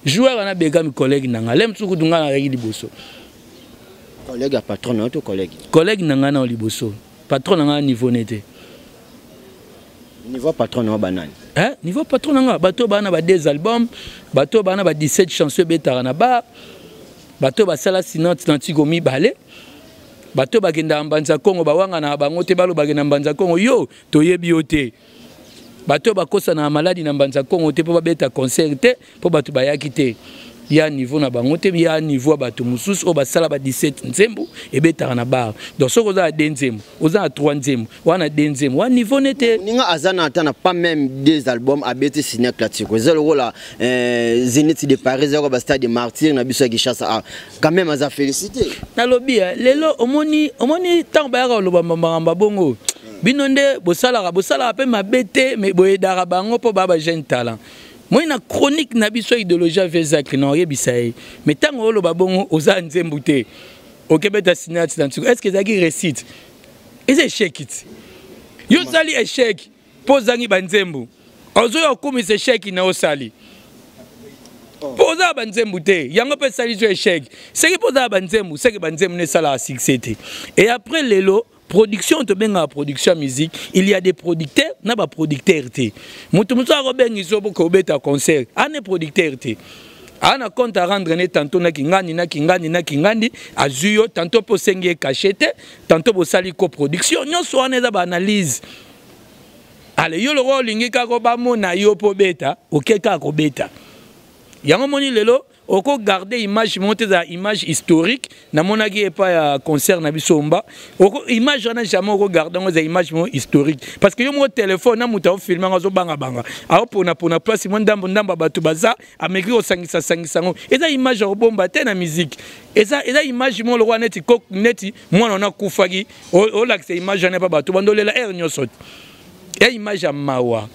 Joueur wana Bekami, collègue na nga le mosusu kutu, nga nazalaki liboso. Collègue ya patron na yo to collègue? Collègue na ngai na liboso. Patron na ngai niveau ne te. Niveau patron na yo banani? Eh, niveau patron na nga, bato baa na ba deux albums, bato baa na ba 17 chansons ebetaka na bar, bato basala Ciné Atlantique mibale, bato bakendaka Mbanza Kongo, bawanga na bango te, balobake na Mbanza Kongo yo toyebi yo te, bato bakosana maladi na Mbanza Kongo te mpo babeta concert te, mpo bato bayaki te. Ya niveau na bango te, ya niveau ya bato mosusu oyo basala ba 17 nzembo ebetaka na bar. Donc soki oza na de nzembo, oza na 3 nzembo wana, de nzembo wana, niveau ne te. Moninga aza na ata na pas même deux albums, abeti Ciné Atlantique, eza lokola Zénith de Paris, eza lokola bastade de Martyr na biso ya Kinshasa. Ah, quand même aza félicité. Nalobi lelo omoni, omoni ntango bayaka koloba makambo bongo, bino nde bosalaka, bosalaka mpe mabe te, mais boyedaka bango mpo baa bajeune talent. Moi na chronique na biso idéologie avezakri na oyebisa ye, mais ntango oloba bongo, oza nzembo te, okebeta Ciné Atlantique, est ce que ezalaki réussite? Eza échec ti. Yo osali échec mpo ozangi banzembo. Ozoya okumisa échec na osali mpo oza na banzembo te, yango mpe esali zo échec. Seki mpo oza na banzembo, seki banzembo nde esalaka succès te. Et après lelo production, tobengaka production ya musique, il y a des producteurs na baproducteur te. Moto mosusu akobengi so mpo kobeta concert, ane producteur te, aa na compte à rendre ne tantôt na kingandi, na kingandi, na kingandi, azwi yo tantôt mpo osengi ye cachet te, tantôt bosali coproduction. Nyonso wana eza baanalyse. Ale yo lokola olingi kaka bamona yo mpo beta, oke kaka kobeta yango. Moni lelo okogarde image moko te, ezala image historique. Namonaki epai ya concert na biso mba oko image wana, jamais okogarde yango, eza image moko historique, parce que yo moko telefone na moto aofilme yango, azobangabanga, aoponapona place mwa ndambo ndambo ya bato baza, ameki kosangisa-sangisa yango. Eza image ya kobomba te na musique. Eza image moko lokola neti mwana wana akufaki, olakisa image wana epa bato bandolela aire nyonso te, ya image ya mawa.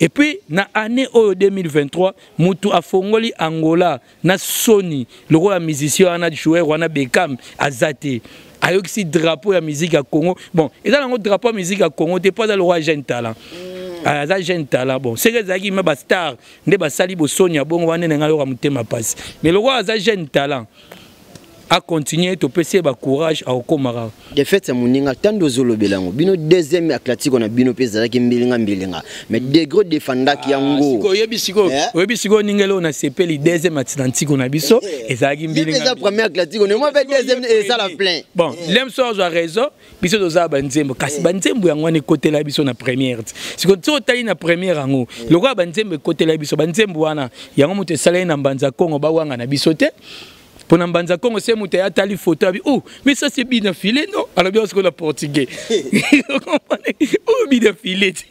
Et puis na année oyo 2023, mutu afongoli Angola na soni lokola musicien wana, joueur wana Bekam, aza te. Ayokisi drapeau ya musique ya Congo. Bon, eza nango drapeau ya musique ya Congo te, mpo aza lokola jeune talent. Aza jeune talent. Bon, seke ezalaki ma bastar nde basali bosoni ya bongo wana, ndenge ayoka motema mpasi. Mais lokola aza jeune talent, acontinue, topesi ye bacourage, akokomaka. Défaite ya moninga, ntango ozolobela yango, bino deuxième Atlantique na bino mpe ezalaki mbilinga mbilinga, mais degré defandaki yango. Oyebi sikoyo, oyebi sikoyo ndenge oyo nasepeli, deuxième Atlantique na biso ezalaki mbilinga. Eza première Atlantique moi mpe deuxième ezala plein. Bon, lem so azwa raison, biso toza banzembo, kasi banzembo yango wana ekotela biso na première ti. Sikoyo ti otali na première yango, lokola banzembo ekotela biso, banzembo wana yango moto esalaki na Mbanza Kongo, bawanga na biso te. Mpona Mbanza Kongo se moto atali photo, abi: "Oh, mais ça c'est Bina Filet, non?" Alobi sikoyo na portugais: "Oyo Bina Filet ti,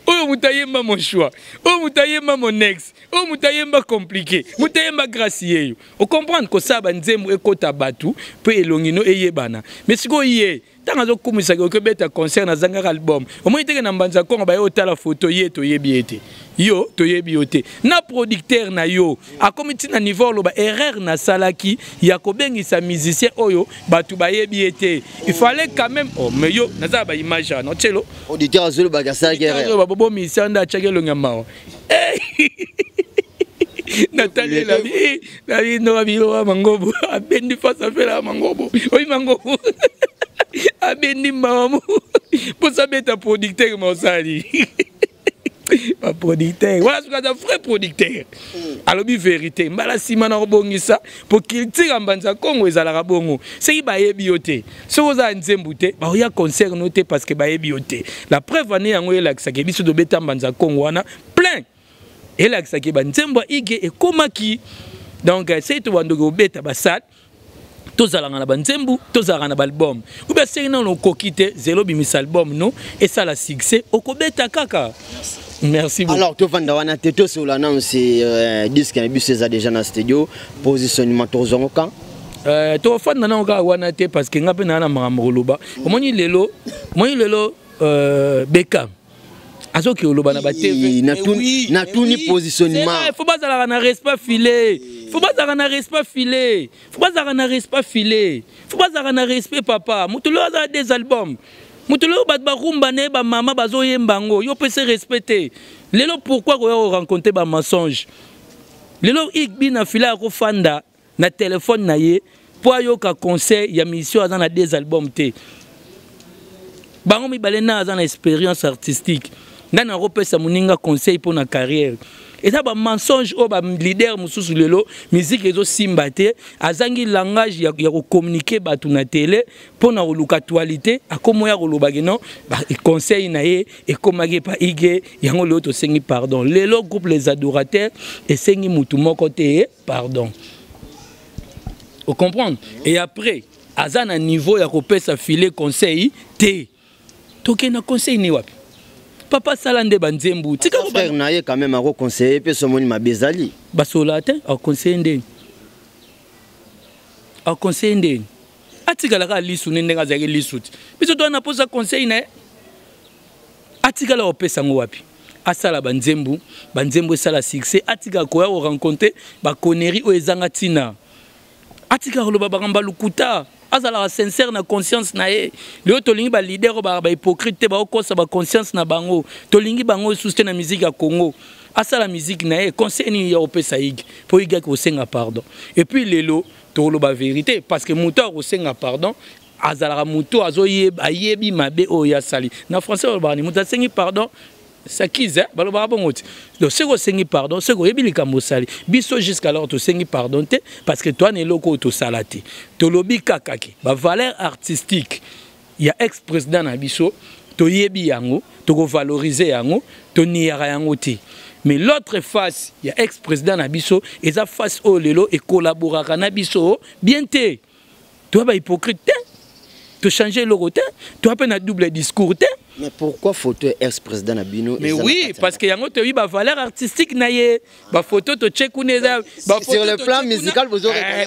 oyo moto ayemba mon choix, oyo moto ayemba mon ex, oyo moto ayemba compliqué, moto ayemba grâce yeyo." Ocomprendre, kosala banzembo ekota bato mpe elongi no eyebana. Mais sikoyo ye ntango azokumisaka, okobeta concert nazangaka album, omoni teke na Mbanza Kongo baye otala photo, ye toyebi ye te. Yo toyebi yo te na producteur na yo akomi ntina niveau oloba erreur nasalaki ya kobengisa musicien oyo bato bayebi ye te. Il fallait quand même, oh, mais yo naza na baimage wana otielo. Auditeur azolobaka asalaki erreur. Bobo musicien nde atiaki elongi ya mawa. Natali nabi nabi no bilo mangobo abendi face afela mangobo oyi mangobo abendi mawa mo mposa abeta producteur mosali baproducteur wana. Soki aza vrai producteur, alobi vérité. Mbala nsima na kobongisa po culture ya Mbanza Kongo ezalaka bongo. Soki bayebi yo te, soki oza ya nzembu te, baoya concert no te parce que bayebi yo te. La preuve ane yango elakisaka biso tobeta Mbanza Kongo wana plein, elakisaki banzembo ya Ige ekomaki. Donc soki tobandoki kobeta basale, tozalaka na banzembu, tozalaka na baalbum ou bien soki nano okoki te, zelo obimisa album no esala succès, okobeta kaka. Merci beaucoup. Alors tovanda wana te, tosola nano se disque na biso eza déjà na studio, positionnement tozwango quand? Tofanda nano kaka wana te parce que nga mpe naa na makambo koloba. Omoni lelo beka azoki koloba na batv. Natuni positionnement. Faut bazalaka na respect file, faut bazalaka na respect file, faut bazalaka na respect file, faut bazalaka na respect. Papa, moto lelo azala des albums, moto lelo bato barumba na ye, bamama bazoyemba yango, yo opesi respect te. Lelo pourquoi koya korencontre bamensonge? Lelo Igbi na fila ya kofanda na telefone na ye mpo ayoka conseil ya mission aza na des albums te. Bango mibale na aza na expérience artistique, ndani akopesa moninga conseil mpo na carrière? Eza bamensonge oyo baleader mosusu. Lelo musique ezosimba te, azangi langage ya kocommuniquer bato na tele mpo na koluka actualité. Akomi oya kolobaki non, conseil na ye ekomaki epa Ige. Yango lelo tosengi pardon. Lelo groupe Les Adorateurs esengi mutu moko te pardon, ocomprendre? Et après aza na niveau ya kopesa file conseil te. Tokende na conseil ne wapi? Papa, sala nde banzembu, tika. Frère na ye quand même akoconseiller mpe somoni mabe ezali. Basola te, aconseille ndeni? Aconseille ndeni? Atikala kaka lisu ne ndenge azalaki lisu ti biso towana. Mposa conseil na ye, atikala kopesa yango wapi? Asala banzembu, banzembu esala succès. Atikala koya korencontre baconnerie oyo ezanga ntina. Atikala koloba bakambo ya lokuta, azalaka sincère na conscience na ye. Lelo tolingi baleader oyo baka bahypocrite te, baokosa baconscience na bango. Tolingi bango lisusu te na musique ya Congo. Asala musique na ye. Conseil nini ya kopesa Ige mpo Ige aki kosenga pardon? Et puis lelo tokoloba vérité parce que moto akosenga pardon azalaka moto ayebi mabe oyo asali. Na français balobaka ni moto asengi pardon s'accuse, balobaka bongo ti. Donc soki osengi pardon, soki oyebi likambo osali. Biso jusqu'alors tosengi pardon te parce que towana eloko oyo tosala te. Tolobi kaka ke bavaleur artistique ya ex président na biso, toyebi yango, tokovalorize yango, toniyaka yango te. Mais l'autre face ya ex président na biso eza face oyo lelo ekolaboraka na biso bien te. Toya bahypocrite te, tochange eloko te, toya mpe na double discours te. Mais pourquoi photo ex président na bino? Mais oui, parce que yango toyebi bavaleur artistique na ye. Bafoto totie kuna eza sur le plan musical.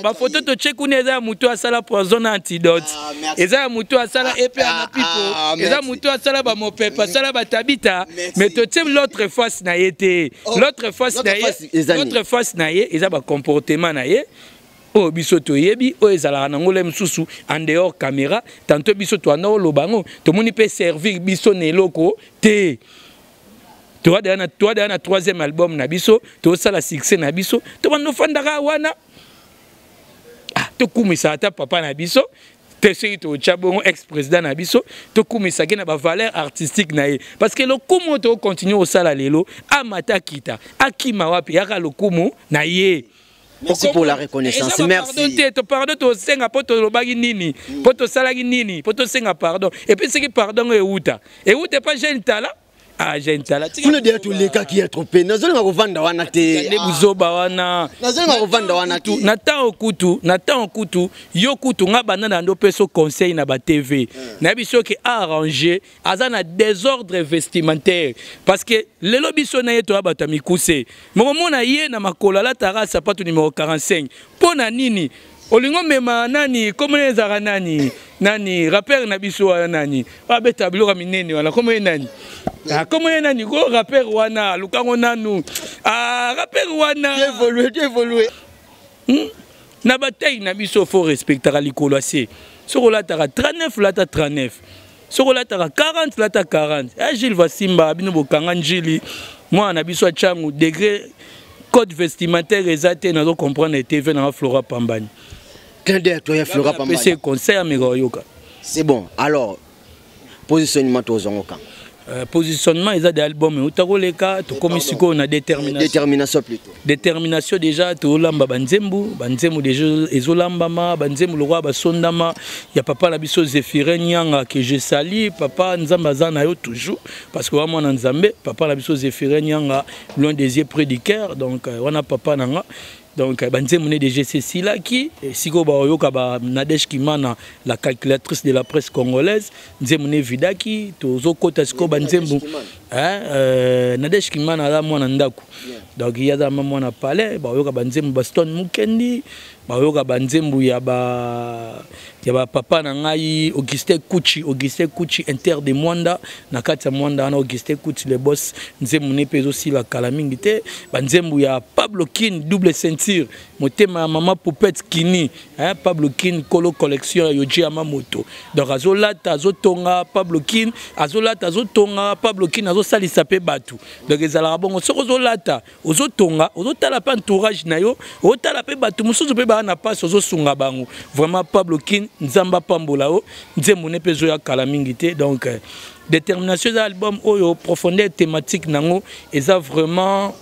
Bafoto totie kuna eza ya motu asala poison na antidote, eza ya motu asala epe ya mapipo, eza motu asala bamopepe, asala batabita. Mais totie l'autre face na ye te. L'autre face na ye, l'autre face na ye eza bacomportement na ye oyo biso toyebi, oyo ezalaka nango le mosusu en dehors caméra. Tantôt biso toanda oloba yango, tomoni mpe servir biso na eloko te. Toa deya na troisième album na biso, tosala succès na biso, tobanda ofandaka wana. Ah, tokumisa ata papa na biso te. Soki totya bongo ex président na biso, tokumisaki na bavaleur artistique na ye parce que lokumu oyo tokocontinue kosala lelo, amata akita akima wapi, yaka lokumu na ye. Merci pour la reconnaissance. Merci. Te, to pardon tosenga mpo tolobaki nini, mpo tosalaki nini, mpo tosenga pardon? Et puis soki pardon oyo euta, euta epa jeune tala, ah, jeune tala. Kuna deya tolekaki ya trop pe, nazolinga kovanda wana te. Nde buzoba wana. Nazolinga kovanda wana te. Na ntango kutu, na ntango kutu yo kutu nga banda na ndo opesa conseil na batv, nayebi soki arrange aza na désordre vestimentaire parce que lelo biso na ye toya bato ya mikuse. Mokomona ye na makolo alataka sapato numéro 45 mpo na nini? Olingo mema nani komona ezalaka nani nani rappeur na biso wana nani abeta biloko ya minene wana komona ye nani ah, komona ye nani ko rappeur wana lukango nanu ah, rappeur wana évolue évolue hmm? Na bataille na biso fo respectaka likolo ya se. Soki olataka 39, lata 39. Soki olataka 40, lata 40. Eh, Gilles Vasimba bino bokanga njili mwana na biso achangu degré code vestimentaire eza te. Nazo comprendre TV na Flora Pambani. Clin d'œil à toi ya Flora Pambani. Pese conseil ameka oyoka. C'est bon. Alors, positionnement tozongo quand? Positionnement eza de album euta koleka, tokomi sikoyo na détermination. Détermination plutôt. Détermination déjà, tolamba banzembu, banzembu déjà ezolambama, banzembu lokola basondama ya papa na biso Zéphirin Nyanga que je salue. Papa, Nzambe aza na yo toujours parce que wa mwana Nzambe, papa na biso Zéphirin Nyanga, loin des yeux près du cœur. Donc wana papa nanga. Donc banzembu ne déjà esilaki sikoyo baoyoka ba Nadège Kimana, la calculatrice de la presse congolaise, nzembu ne vidaki tozokota sikoyo banzembu. Hein, Nadège Kimana aza mwana ndako. Donc ye aza ma mwana palais, baoyoka banzembu ba Stone Mukendi, baoyoka banzembu ya ba papa na ngai Augustin Kuchi, Augustin Kuchi inter de Mwanda, na kati ya Mwanda wana Augustin Kuchi le boss, nzembu ne mpe ezosila kala mingi te. Banzembu ya Pablo Kin, double ceinture, motema ya mama Poupette Kini, hein, Pablo Kin kolo collection ya Yoji Yamamoto. Donc azolata azotonga Pablo Kin, azolata azotonga Pablo Kin, azosalisa mpe bato. Donc ezalaka bongo, soki ozolata ozotonga, ozotala mpe entourage na yo, ozotala mpe bato mosusu mpe baa na mpasi, ozosunga bango. Vraiment Pablo Kin, Nzambe apambola yo, nzembo ne mpe ezoya kala mingi te. Donc détermination eza album oyo profondeur thématique nango eza vraiment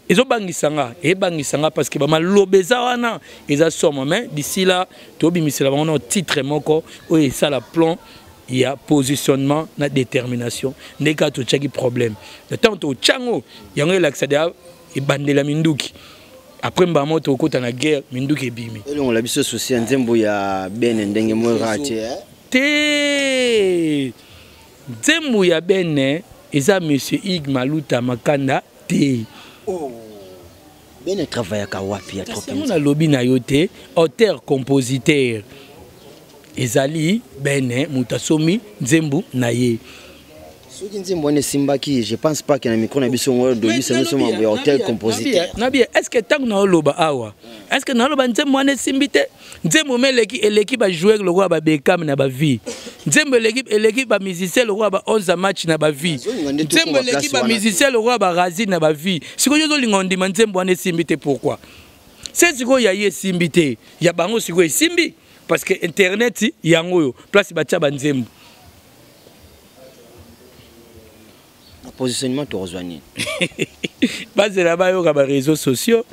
ezobangisa nga, eyebangisa nga parce que bamaloba eza wana eza somo. Mais d'ici là tobimisela bango na titre moko oyo esala plan ya positionnement na détermination. Ndenge kaka totiaki problème na ntango totyango yango, elakisa deya ebandela minduki. Après mbamo tokota na guerre, minduki ebimi. Elongola biso souci ya nzembo ya bene ndenge moyokaka te, eh? Te, nzembo ya bene eza monsieur Ig Maluta Makanda te. Oh. Bene travaillaka wapi ya trop? Yango nalobi na yo te, auteur compositeur ezali bene, moto asomi nzembo na ye. Soki nzembo wana esimbaki, je pense pas ke na micro na biso ngo dolisa biso mambo ya auteur compositeur. Nabi, est ce que ntango naoloba awa, est ce que naoloba nzembo wana esimbi te? Nzembo me eleki, eleki bajoueur lokola babekam na bavie. Nzembo eleki, eleki bamusicien lokola ba 11 match na bavie. Nazolinga nde Nzembo tokoma eleki place wana te. Bamusicien lokola barazine na bavie. Sikoyo ozolinga ondima nzembo wana esimbi te, pourquoi? Se sikoyo ya ye esimbi te, ya bango sikoyo esimbi parce que internet yango oyo place batia banzembo. Na positionnement tokozwa nini? Bazela bayoka baréseaux sociaux,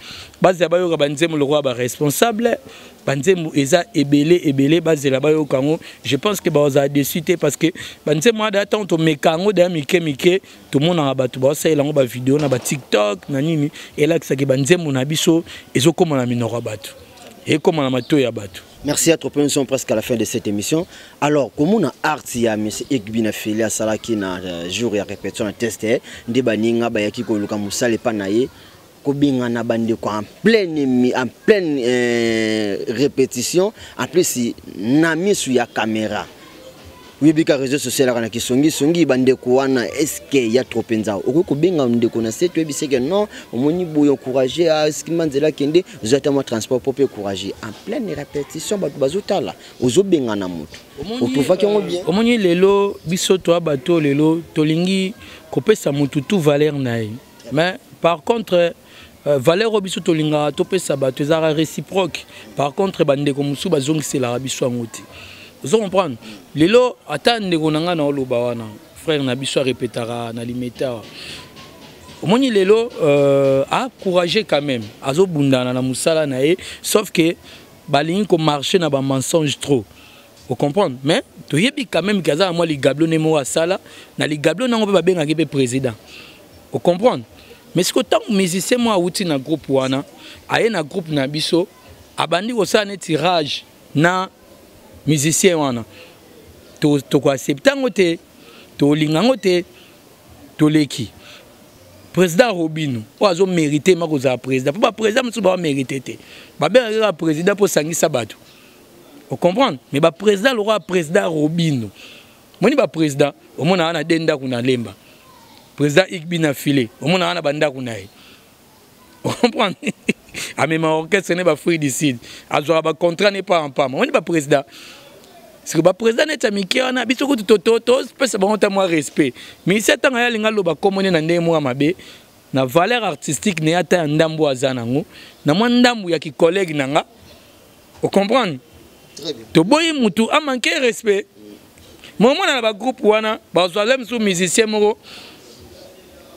bazela bayoka banzembo lokola baresponsable. Banzembo eza ebele ebele, bazela bayoka yango. Je pense que bazala déçu te parce que banzembo wana daya ntango tomeka yango daya mike mike, tomonaka bato baosalela yango bavideo na baTikTok na nini, elakisaki banzembo na biso ezokóma na minoko ya bato, ekóma na matoi ya bato. Merci à trop. Nous sommes presque à la fin de cette émission. Alors, comment na art ya M. Ekbi na Feli asalaki na jour ya répétition na test nde baninga bayaki koluka mosala epa na ye, kobengana bandeko en pleine répétition, en plus na misu ya caméra, oyebi ka réseau social aka na kisongisongi bandeko wana, est-ce ya trop mpenza okoki kobenga ndeko na se, toyebi seke non, omoni boye, encourage asikima nzela, akende ozwa ata mwa transport po mpe encourage en pleine répétition, bato bazotala, ozobengana moto, otrouvaki yango bien? Omoni lelo biso toya bato, lelo tolingi kopesa motu tu valeur na ye, mais par contre valeur oyo biso tolingaka topesa bato ezalaka réciproque. Par contre bandeko mosusu bazongiselaka biso yango te. Ozo comprendre? Lelo ata ndeko na ngai na oloba wana, frère na biso arepetaka na Limete awa, omoni lelo encouragé quand même, azobundana na mosala na ye, sauf que balingi komarcher na bamensonge trop, ocomprendre? Mais toyebi quand même ke aza na mwa ligablo nde moko asala na ligablo nango mpe babengaki mpe président, ocomprendre? Mais sikoyo ntango musicien moko awuti na groupe wana, aye na groupe na biso, abandi kosala neti rage na musicien wana, tokoaccepte yango te, tolinga yango te, toleki. Président Robino oyo azo mérite ma kozala président, mpo baprésident mosusu bawa mérite te, babengaki kaka président mpo osangisa bato, ocomprendre? Mais baprésident lokola président Robino, moni baprésident omonaka na de ndako na Lemba, président Igbi na file omonaka na bandako na ye, ocomprendre? Amema orchestre ne baFruit du Sud, azwaka bacontrat ne pa mpama. Omoni baprésident, siko baprésident neti ya mike wana, biso kutu topesa bango ta mwa respect. Ministère, ntango ye alinga aloba kombo ne na ndenge moko ya mabe, na valeur artistique na ye, ata ya ndambo aza nango na mwa ndambu ya kicollègue na nga, ocomprendre? Toboyi mutu amanke respect. Momona na bagroupe wana, bazwa le mosusu musicien moko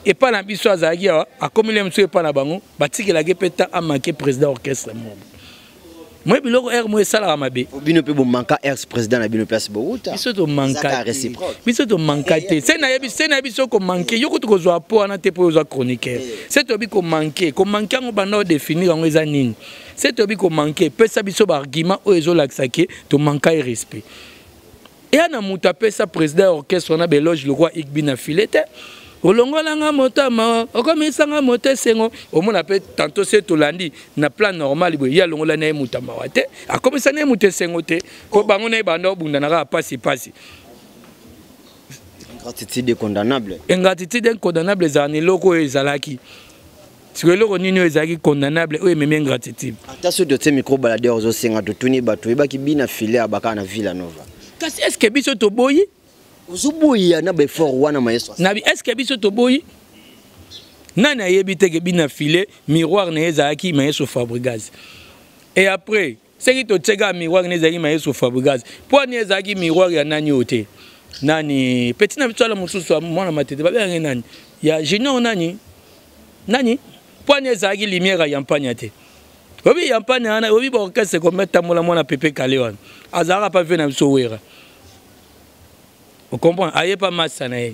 epai na biso azalaki awa, akomi le mosusu epai na bango, batikelaki mpe ta amanke président orchestre moko. Moi biloko ere mo esalaka mabe. Bino mpe bomanka ex président na bino place bowuta. Biso tomanka te, biso tomanka te. Se nayebi, se nayebi so komanke yo kutu kozwa po wana te, mpo ozwa chroniqueur. Se toyebi komanke, komanke yango banda odéfinir yango eza nini? Se toyebi komanke, pesa biso baargument oyo ezolakisa ke tomanka ye respect. Eya na moto apesa président ya orchestre wana baéloge lokwa Igbi na file te. Olongolanga motama, okomisanga moto esengo. Omona mpe tantôt se tolandi na plan normal boye, ye alongola na ye moto mawa te, akomisa na ye moto esengo te, mpo bango na ye banda obundana kaka pasi pasi. Ingratitude condamnable. Ingratitude incondamnable ezala na eloko oyo ezalaki. Sikoyo eloko nini oyo ezalaki condamnable oyo ememi ingratitude? Ata soki totie micro baladeur, ozosenga totuni bato oyebaki bina file abakaka na Villa Nova. Kasi est ce que biso toboyi? Ozoboya na baeffort wana maestro. Nabi, est ce que biso toboyi? Nani ayebi te ke bina file miroir na ye ezalaki maestro Fabregas? Et après, soki totieka miroir na ezalaki maestro Fabregas, mpo ani ezalaki miroir ya nani oyo te? Nani petit na biso ala mosusu, mwana Matete, babengaki nani, ya Junior nani nani? Mpo ani ezalaki lumière ya Yampanya te? Oyebi Yampanya wana, oyebi baorchestre kombe tambola. Mwana Pepe Kale wana azalaka pa ve na biso Wera, ocomprendre? Aye pa masa na ye.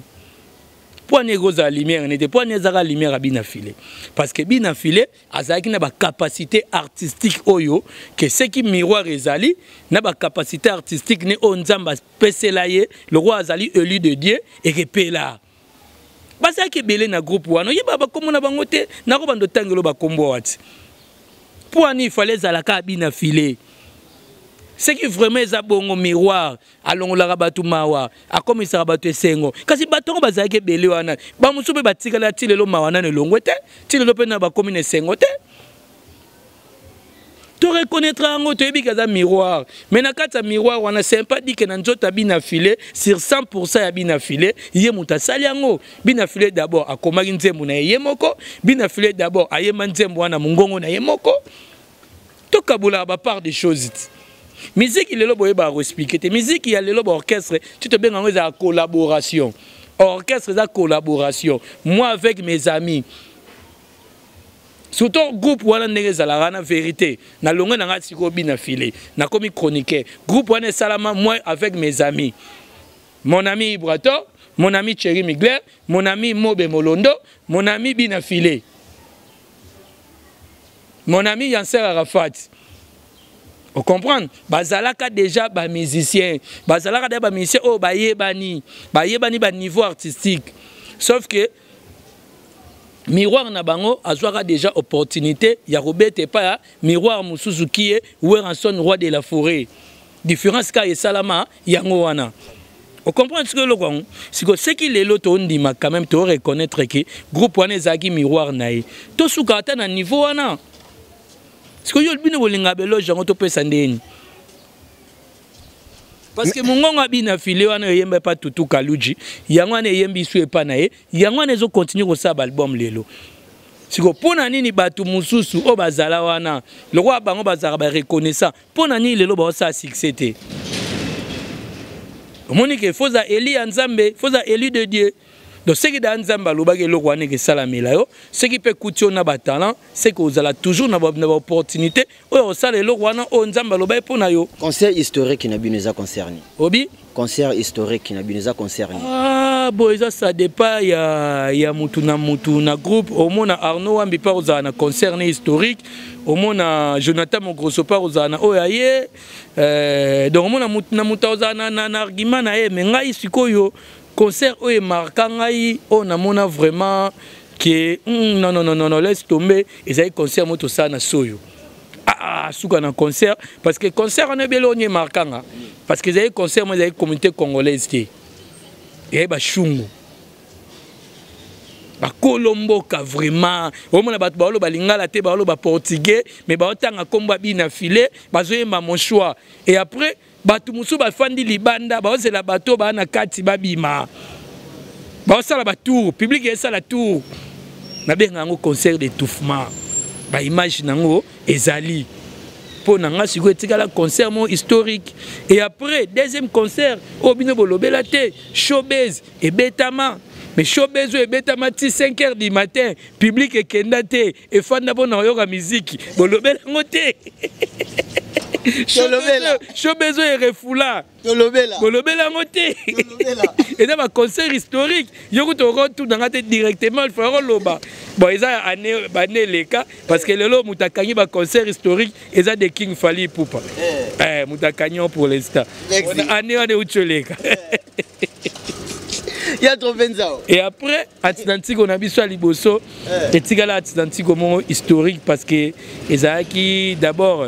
Mpo ani ekozala lumière nete? Mpo ani ezalaka lumière ya bina file? Parce que bina file azalaki na bacapacité artistique oyo ke seki miroir ezali na bacapacité artistique ne oyo Nzambe apesela ye, lokola azali élu de Dieu. Ekepela bazalaki ebele na groupe wana, oyeba bakombo na bango te, nakobanda otangelo bakombo awa ti. Mpo ani ifale ezalaka abina file? Soki vraiment eza bongo, miroir alongolaka bato mawa, akomisaka bato esengo, kasi bato yango bazalaki ebele wana, bamosusu mpe batikala ti lelo, mawa nano elongwe te, ti lelo mpe na bakomi na esengo te. Toreconnaître yango, toyebi ke aza miroir, mais na kati ya miroir wana, c'est pas dit ke na nzoto ya bina file, sur 100 ya bina file, ye moto asali yango. Bina file d'abord akomaki nzembo na ye ye moko. Bina file d'abord ayemba nzembo wana mongongo na ye moko. Tokabolaka bapart des choses ti. Miziki lelo boyebaka koexpliquer te. Miziki ya lelo, baorchestre ti tobenga yango ezala collaboration. Orchestre eza collaboration, moi avec mes amis, surtout groupe wana ndenge ezalaka na vérité. Nalongwe na ngai sikoyo bina file, nakomi chroniqueur. Groupe wana esalama moi avec mes amis, mon ami Ibrato, mon ami Thierry Migler, mon ami Mobe Molondo, mon ami Bina File, mon ami Yanser Arafat, ocomprendre? Bazalaka déjà bamusicien, bazalaka déjà bamusicien oyo bayebani, bayebani baniveau artistique, sauf que miroir na bango azwaka déjà opportunité ya kobeta epai ya miroir mosusu ki ye Werrason, roi de la forêt. Différence kaka esalama yango wana, ocomprendre? Sikoyo eloko yango, sikoyo soki lelo tondima quand même, toreconnaître ke groupe wana ezalaki miroir na ye, tosuka ata na niveau wana. Sikoyo bino bolingaka baéloge yango topesa ndeni? Parce que mongongo abina file wana eyemba epa Tutu Kaluji, yango wana eyembi su epa na ye, yango wana ezocontinue kosala baalbum lelo. Siko mpo na nini bato mosusu oyo bazala wana lokola bango bazalaka bareconnaissant, mpo na nini lelo baosala succès te? Omoni ke foza élu ya Nzambe, foza élu de Dieu. Donc soki da Nzambe alobaki eloko wana ekesalamela yo, soki mpe ekuti yo na batalent, seke ozala toujours na baopportunité oyo osala eloko wana oyo Nzambe alobaki mpo na yo. Concert historique na bino eza concerné? Obi? Concert historique na bino eza concerné? Ah bon, eza ça dépend ya mutu na mutu na groupe. Omona Arnaud Wambi mpa ozala na concert ne historique, omona Jonathan Mogroso mpa ozala na oyo aye, donc omona mutu na mutu ozala na argument na ye. Mais ngai sikoyo, concert oyo emarka ngai, oyo namona vraiment. Ke non, non, non, non, non, laisse tomber. Ezali concert mo tosala na soyo. Ah, ah, suka na concert, parce que concert wana ebele oni emarkanga, parce que ezali concert mo ezali communauté congolaise te, eyai bashungu, bakolo mboka. Vraiment, omona bato baoloba lingala te, baoloba portugais, mais baotanga nkombo ya bina file, bazoyemba mon choix. Et après, bato mosusu bafandi libanda, baozela bato baa na kati babima, baosala batour, public esala tour. Nabenga yango concert d'étouffement. Baimage nango ezali mpo na nga sikoyo etikala concert moko historique. Et après, deuxième concert oyo bino bolobela te, showbase ebetama. Mais showbase oyo ebetama ti 5 heures du matin, public ekenda te, efanda mpo na koyoka miziki. Bolobela yango te. Showbase oyo erefula, bolobela yango te. Eza baconcert historique. Yo kutu okotunanga te directement, il faut koloba. Bon, eza année bane eleka, parce que lelo moto akangi baconcert historique eza de King Fally Ipupa. Eh, moto akangi yango pour l'instant, année wana euti oleka. Ya trop mpenza. Et après, Atlantique na biso ya liboso etikala Atlantique moko historique, parce que ezalaki d'abord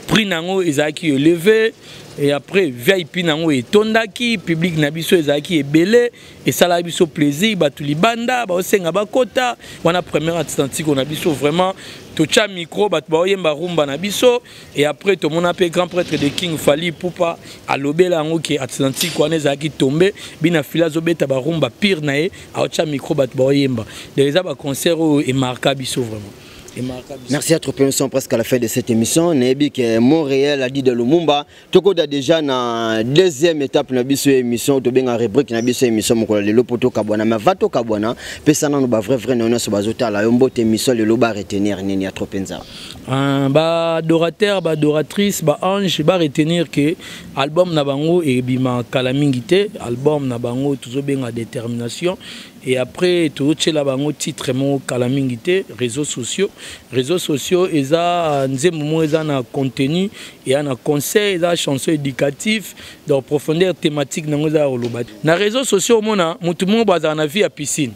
prix nango ezalaki élevé, et après VIP nango etondaki, public na biso ezalaki ebele, esalaki biso plaisir. Bato libanda baosenga bakota. Wana première Atlantique na biso, vraiment totya micro, bato baoyemba rumba na biso. Et après, tomona mpe grand prêtre de King Fally Ipupa alobela yango ke Atlantique wana ezalaki tombe, bina fili azobeta barumba pire na ye, aotya micro, bato baoyemba. Donc eza baconcert oyo emarka biso, vraiment emarka biso. Merci à trop. Nous sommes presque à la fin de cette émission. Nayebi que Montréal a dit de Lumumba. Tokoda déjà na deuxième étape na biso émission, to benga rubrique na biso émission mokolo lelo poto kabwana. Mais va to kabwana, pesa nanu ba vrai vrai nyonso bazotala yo mbote émission lelo, ba retenir nini ya trop penza? Ba adorateur, ba adoratrice, ba ange, ba retenir que album na bango ebima kala mingi te. Album na bango tozobenga Détermination, et après tozotiela bango titre moko kala mingi te, Réseaux sociaux. Réseaux sociaux eza nzembo moko eza na contenu, eya na conseil, eza chanson éducatif. Donc profondeur thématique nango eza ya koloba na réseaux sociaux. Omona motu moko bazala na vie ya piscine,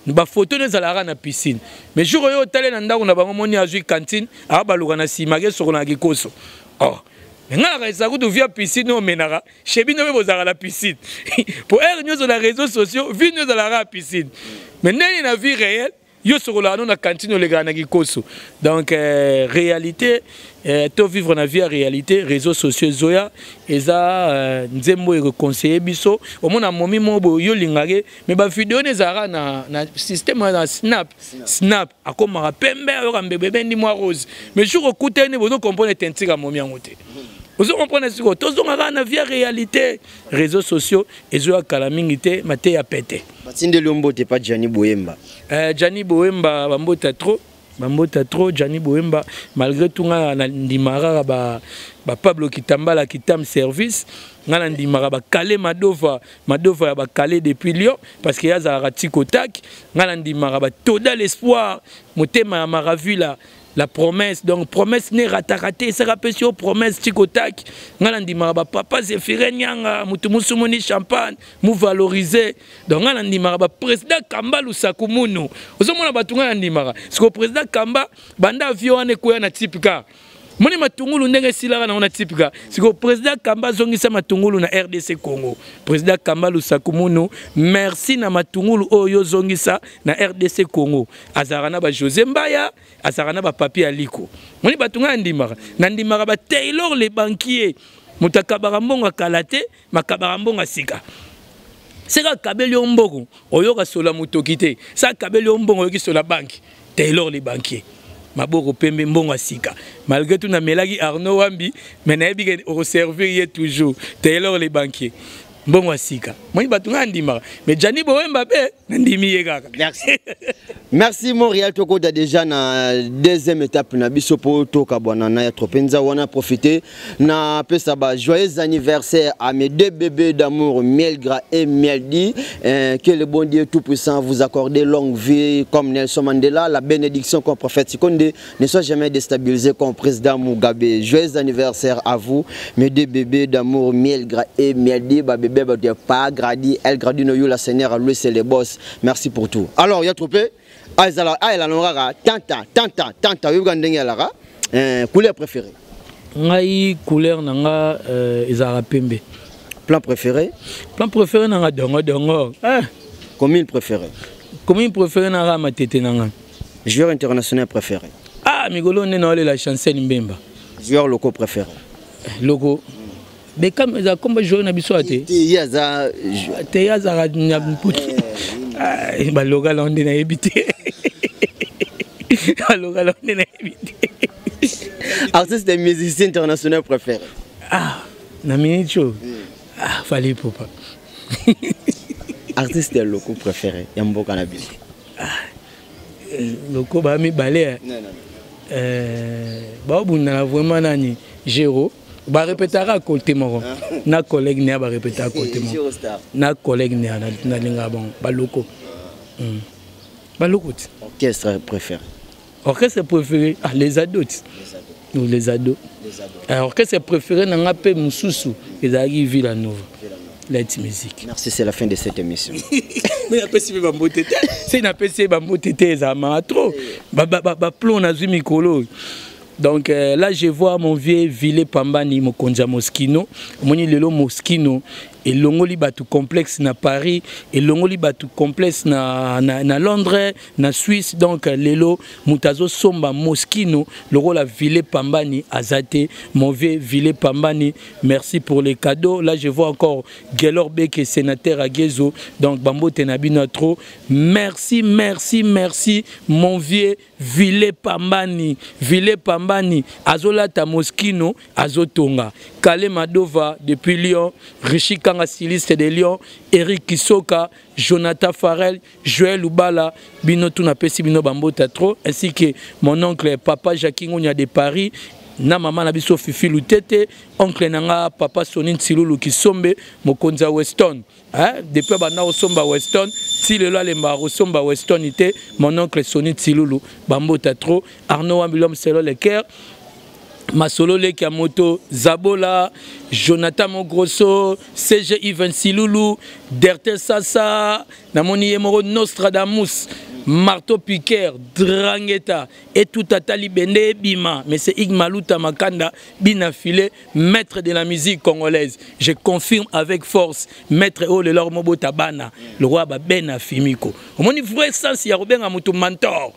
bafoto no ezalaka na piscine, mais jour oyo otale na ndako na bango, moni azwi cantine, abaluka na nsima, akesoko na kikoso. Oh, me ngai nakanisaka kutu via piscine oyo omenaka chez bino mpe bozalaka na piscine, po heure nyonso na réseaux sociaux vie nyonso ezalaka ya piscine, mais ndenge na vie réelle yo sokolaka no na cantine, olekaka na kikoso. Donc réalité, to vivre na vie ya réalité. Réseaux sociaux ezoya, eza nzembo oyo ekoconseille biso. Omona momi moko boye yo olingaki, mais bavideo no ezalaka na système na snap snap, akomaka pembe, ayoka mbebo ebendi mwa rose, mais jour okutani, bozo comprendre tentika momi yango te. Ozo comprendre? Sikoyo tozonga kaka na vie ya réalité. Réseaux sociaux ezoya kala mingi te, mateya pete. Batindeli yo mbote pa Gianni Boyemba. Gianni Boyemba, bambota trop, bambota trop Gianni Boyemba. Malgré tout, nga na ndimaka kaka ba Pablo Kitambala, Kitam Service. Nga na ndimaka bakale Madova, Madova ya bakale depuis Lyon, parce que ye azalaka tikotak. Nga na ndimaka batoda l'espoir, motema ya Maravilla, la promesse. Donc promesse ne rataka te, esaka apesi yo promesse tikotak. Nga na ndimaka bapapa Zéphirin Nyanga, motu musumuni champagne muvaloriser. Donc nga na ndimaka baprésident Kamba Lusaku Munu. Ozomona bato nga na ndimaka siko président Kamba, banda avion wana ekwea na type car, moni matungulu ndenge esilaka nango na type car. Siko président Kamba azongisa matungulu na RDC Congo. Président Kamba Lusaku Munu, merci na matungulu oyo ozongisa na RDC Congo. Azalaka na bajosé Mbaya, azalaka na bapapier ya liko. Moni bato ngai nandimaka, nandimaka bataylor le banquier, moto akabaka mbongo akala te, makabaka mbongo ya sika. Seka akabeli yo mbongo, oyoka sola motoki te. Sa akabeli yo mbongo, oyoki sola banque. Taylor le banquier, maboko pembe, mbongo ya sika. Malgré tout namelaki Arnaud Wambi, mais nayebi ke okoservir ye toujours. Taylor le banquier, mbongo ya sika. Moni bato ngai andimaka, mais Jani Boyemba mpe nandimi ye kaka. Merci. Merci Montréal, tokota déjà na deuxième étape na biso po tokabwana na ya trop penza wana profiter na pesa ba joyeux anniversaire à mes deux bébés d'amour Mielgra et Mieldi, que le bon Dieu tout puissant vous accorde longue vie comme Nelson Mandela, la bénédiction comme prophète Sikonde ne soit jamais déstabilisé comme président Mugabe. Joyeux anniversaire à vous mes deux bébés d'amour Mielgra et Mieldi, ba bébé ba pas gradi, elle gradi no la Seigneur lui c'est le boss. Merci pour tout. Alors il y a trop azala ayela nongaka tanta tanta tanta oyebi ndenge alaka. Couleur préférée? Ngai couleur nanga ezalaka pembe. Plan préféré? Plan préféré nanga dongo dongo. Commune préférée? Commune préférée nanga matete nanga. Joueur international préféré? Ah migolo nene wale la Chancel Mbemba. Joueur locaux préféré? Locaux. Mais comme ça comme joueur na biso ate. Te yaza te yaza na mputi. Ah ba local on na éviter. Ba local on na éviter. Artiste et musicien international préféré? Ah na minute. Ah Fally Ipupa. Artiste locaux préféré ya mboka na biso? Ah locaux ba mi balé. Non non. Ba bunda vraiment nani Géro. Ba répétera côté moko. Na collègue né ba répétera côté moko. Na collègue né na linga bon ba locaux. Ba locaux. Orchestre préféré? Orchestre préféré, ah les ados. Nous les ados. Les ados. Orchestre préféré nanga pe mususu ezalaki Villanova. Light music. Merci, c'est la fin de cette émission. Mais après si ba mbote te, c'est na pesi ba mbote te za ma trop. Ba ba ba plon na zui mikolo. Donc là je vois mon vieux Vilé Pambani mokonza Moschino, moni lelo Moschino et longoli batu complexe na Paris et longoli batu complexe na na Londres, na Suisse. Donc lelo mutazo somba Moschino le rôle à Vilé Pambani azate mon vieux Vilé Pambani, merci pour les cadeaux. Là je vois encore Gelor Beke sénateur à Guézo. Donc Bambo Tenabino trop. Merci merci merci mon vieux Vilé Pambani, Vilé Pambani azolata Moschino azotonga. Kale Madova depuis Lyon, Richie Kanga styliste de Lyon, Eric Kisoka, Jonathan Farel, Joël Oubala, bino tout na pesi bino bambota trop, ainsi que mon oncle papa Jacques Ngonya de Paris, na mama na biso Fifi Lutete, oncle nanga papa Sonin Tsilulu Kisombe, mokonza Weston. Hein, depuis banda osomba Weston, ti lelo alemba osomba Weston ité, mon oncle Sonin Tsilulu bambota trop, Arnaud Ambilom Selo Leker, Masolo Leki ya moto, Zabola, Jonathan Mogrosso, CG Ivan Silulu, Derte Sasa, namoni ye moko Nostradamus, Marteau Piquer, Drangueta, et tout Atali Bende Bima, mais c'est Igmaluta Makanda, Bina Filé, maître de la musique congolaise. Je confirme avec force, maître O le lor mobo tabana, le roi ba Bena Fimiko. Au moni vrai sens, il y a Robert Amutu mentor.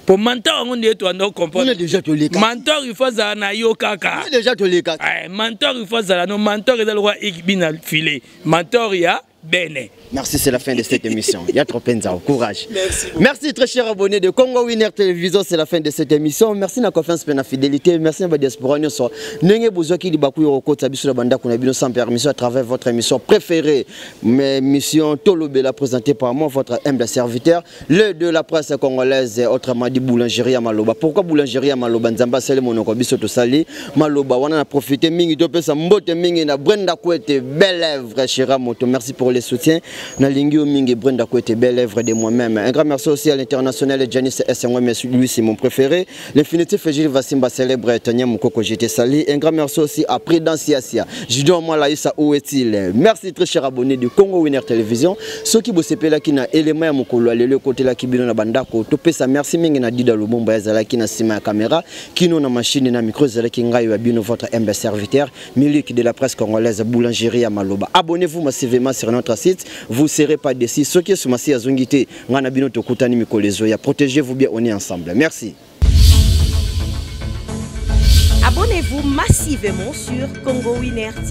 Pour mentor, on dit toi non comprendre. On est déjà tous les cas. Mentor, il faut ça na yo kaka. On est déjà tous les cas. Eh, mentor, il faut ça non mentor il le roi Bina Filé. Mentor il y a Bene. Merci, c'est la fin de cette émission. Il y a trop penza, courage. Merci beaucoup. Merci très chers abonnés de Congo Winner Télévision, c'est la fin de cette émission. Merci na confiance et na fidélité. Merci na diaspora nyonso. Ndenge bozwaki libaku yo kota biso na banda kuna bino sans permission à travers votre émission préférée. Mais mission Tolobela présentée par moi, votre humble serviteur, le de la presse congolaise, autrement dit boulangerie à Maloba. Pourquoi boulangerie à Maloba? Nzamba sele monoko biso to sali Maloba wana na profiter mingi to pesa mbote mingi na Brenda Kwete belle œuvre chera moto. Merci pour les soutiens. Nalingi mingi Brenda Kwete belle œuvre de moi-même. Un grand merci aussi à l'international Janice SNW, mais lui c'est mon préféré. L'infinitif Gilles Vassimba célèbre Tania Moukoko j'étais sali. Un grand merci aussi à Président Siasia. Jidon moi Laïssa où est-il? Merci très cher abonné du Congo Winner Télévision. Ceux qui bossent là qui na élément ya mokolo aller le côté là qui bino na bandako to pesa merci mingi na Dida Lubumba ezala ki na sima ya caméra kino na machine na micro ezala ki ngai ya bino votre humble serviteur Milik de la presse congolaise boulangerie ya Maloba. Abonnez-vous massivement sur notre site, vous serez pas déçus. Ceux qui sont massi azongité ngana bino tokutani mikolezo ya protégez-vous bien, on est ensemble. Merci. Abonnez-vous massivement sur Congo Winner TV.